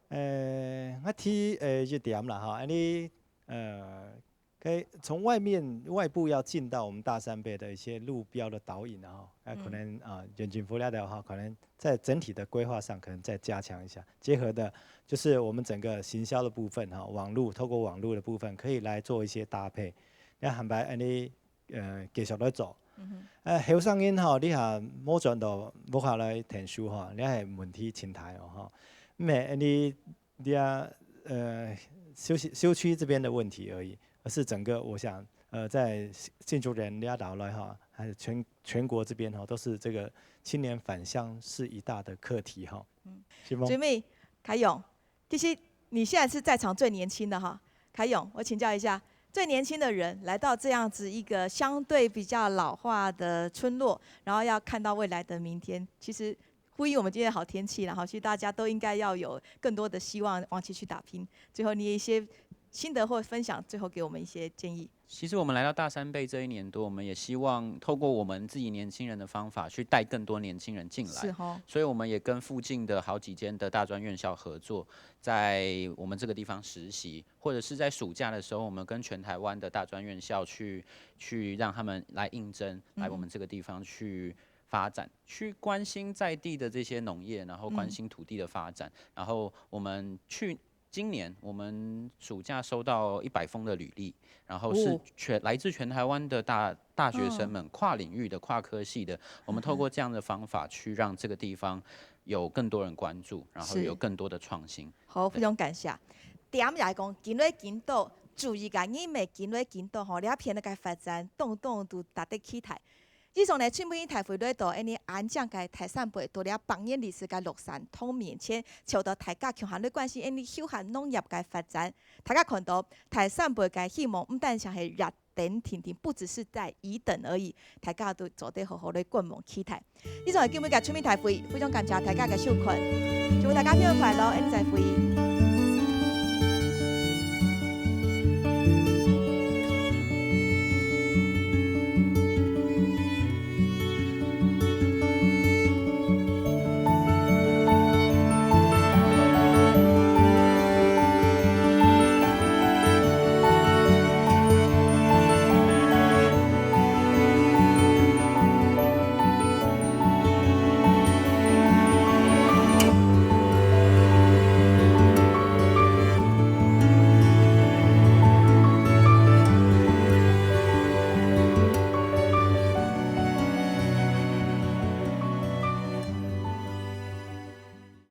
呃，我提呃一点啦哈，安尼呃，可以从外面外部要进到我们大山背的一些路标的导引啊，哈，那可能啊，远景福利的话，可能在整体的规划上可能再加强一下，结合的就是我们整个行销的部分哈，网络透过网络的部分可以来做一些搭配，那坦白安尼呃继续来做。嗯哼，呃，后生人吼，你还无转到屋下来读书吼，你还问题真大哦吼。毋系，你你啊，呃，休息休区这边的问题而已，而是整个我想，呃，在新竹人你要老来哈，还有全全国这边哈，都是这个青年返乡是一大的课题哈。嗯，是吗？最尾，凯勇，其实你现在是在场最年轻的哈。凯勇，我请教一下，最年轻的人来到这样子一个相对比较老化的村落，然后要看到未来的明天，其实呼应我们今天的好天气啦哈，其实大家都应该要有更多的希望往前去打拼。最后，你有一些心得或分享，最后给我们一些建议。其实我们来到大山背这一年多，我们也希望透过我们自己年轻人的方法，去带更多年轻人进来。是哈，所以我们也跟附近的好几间的大专院校合作，在我们这个地方实习，或者是在暑假的时候，我们跟全台湾的大专院校去去让他们来应征，来我们这个地方去发展，去关心在地的这些农业，然后关心土地的发展。然后我们去今年我们暑假收到一百封的履历，然后是哦全、来自全台湾的大大学生们，跨领域的、跨科系的，我们透过这样的方法去让这个地方有更多人关注，然后是有更多的创新。好，非常感谢。点来讲，今日金都，注意个，你们今日金都吼，两片个发展，动动都值得期待。以上呢，全部大会来到，安尼安静个台山背，到了百年历史个乐山通面前，求到大家共下来关心，安尼休闲农业个发展。大家看到台山背个希望，毋单淨係热等定定，不只是在宜等而已，大家都做得好好来观望期待。以上係今日个全民大会，非常感谢大家个收看，祝大家平安快乐，安尼再会。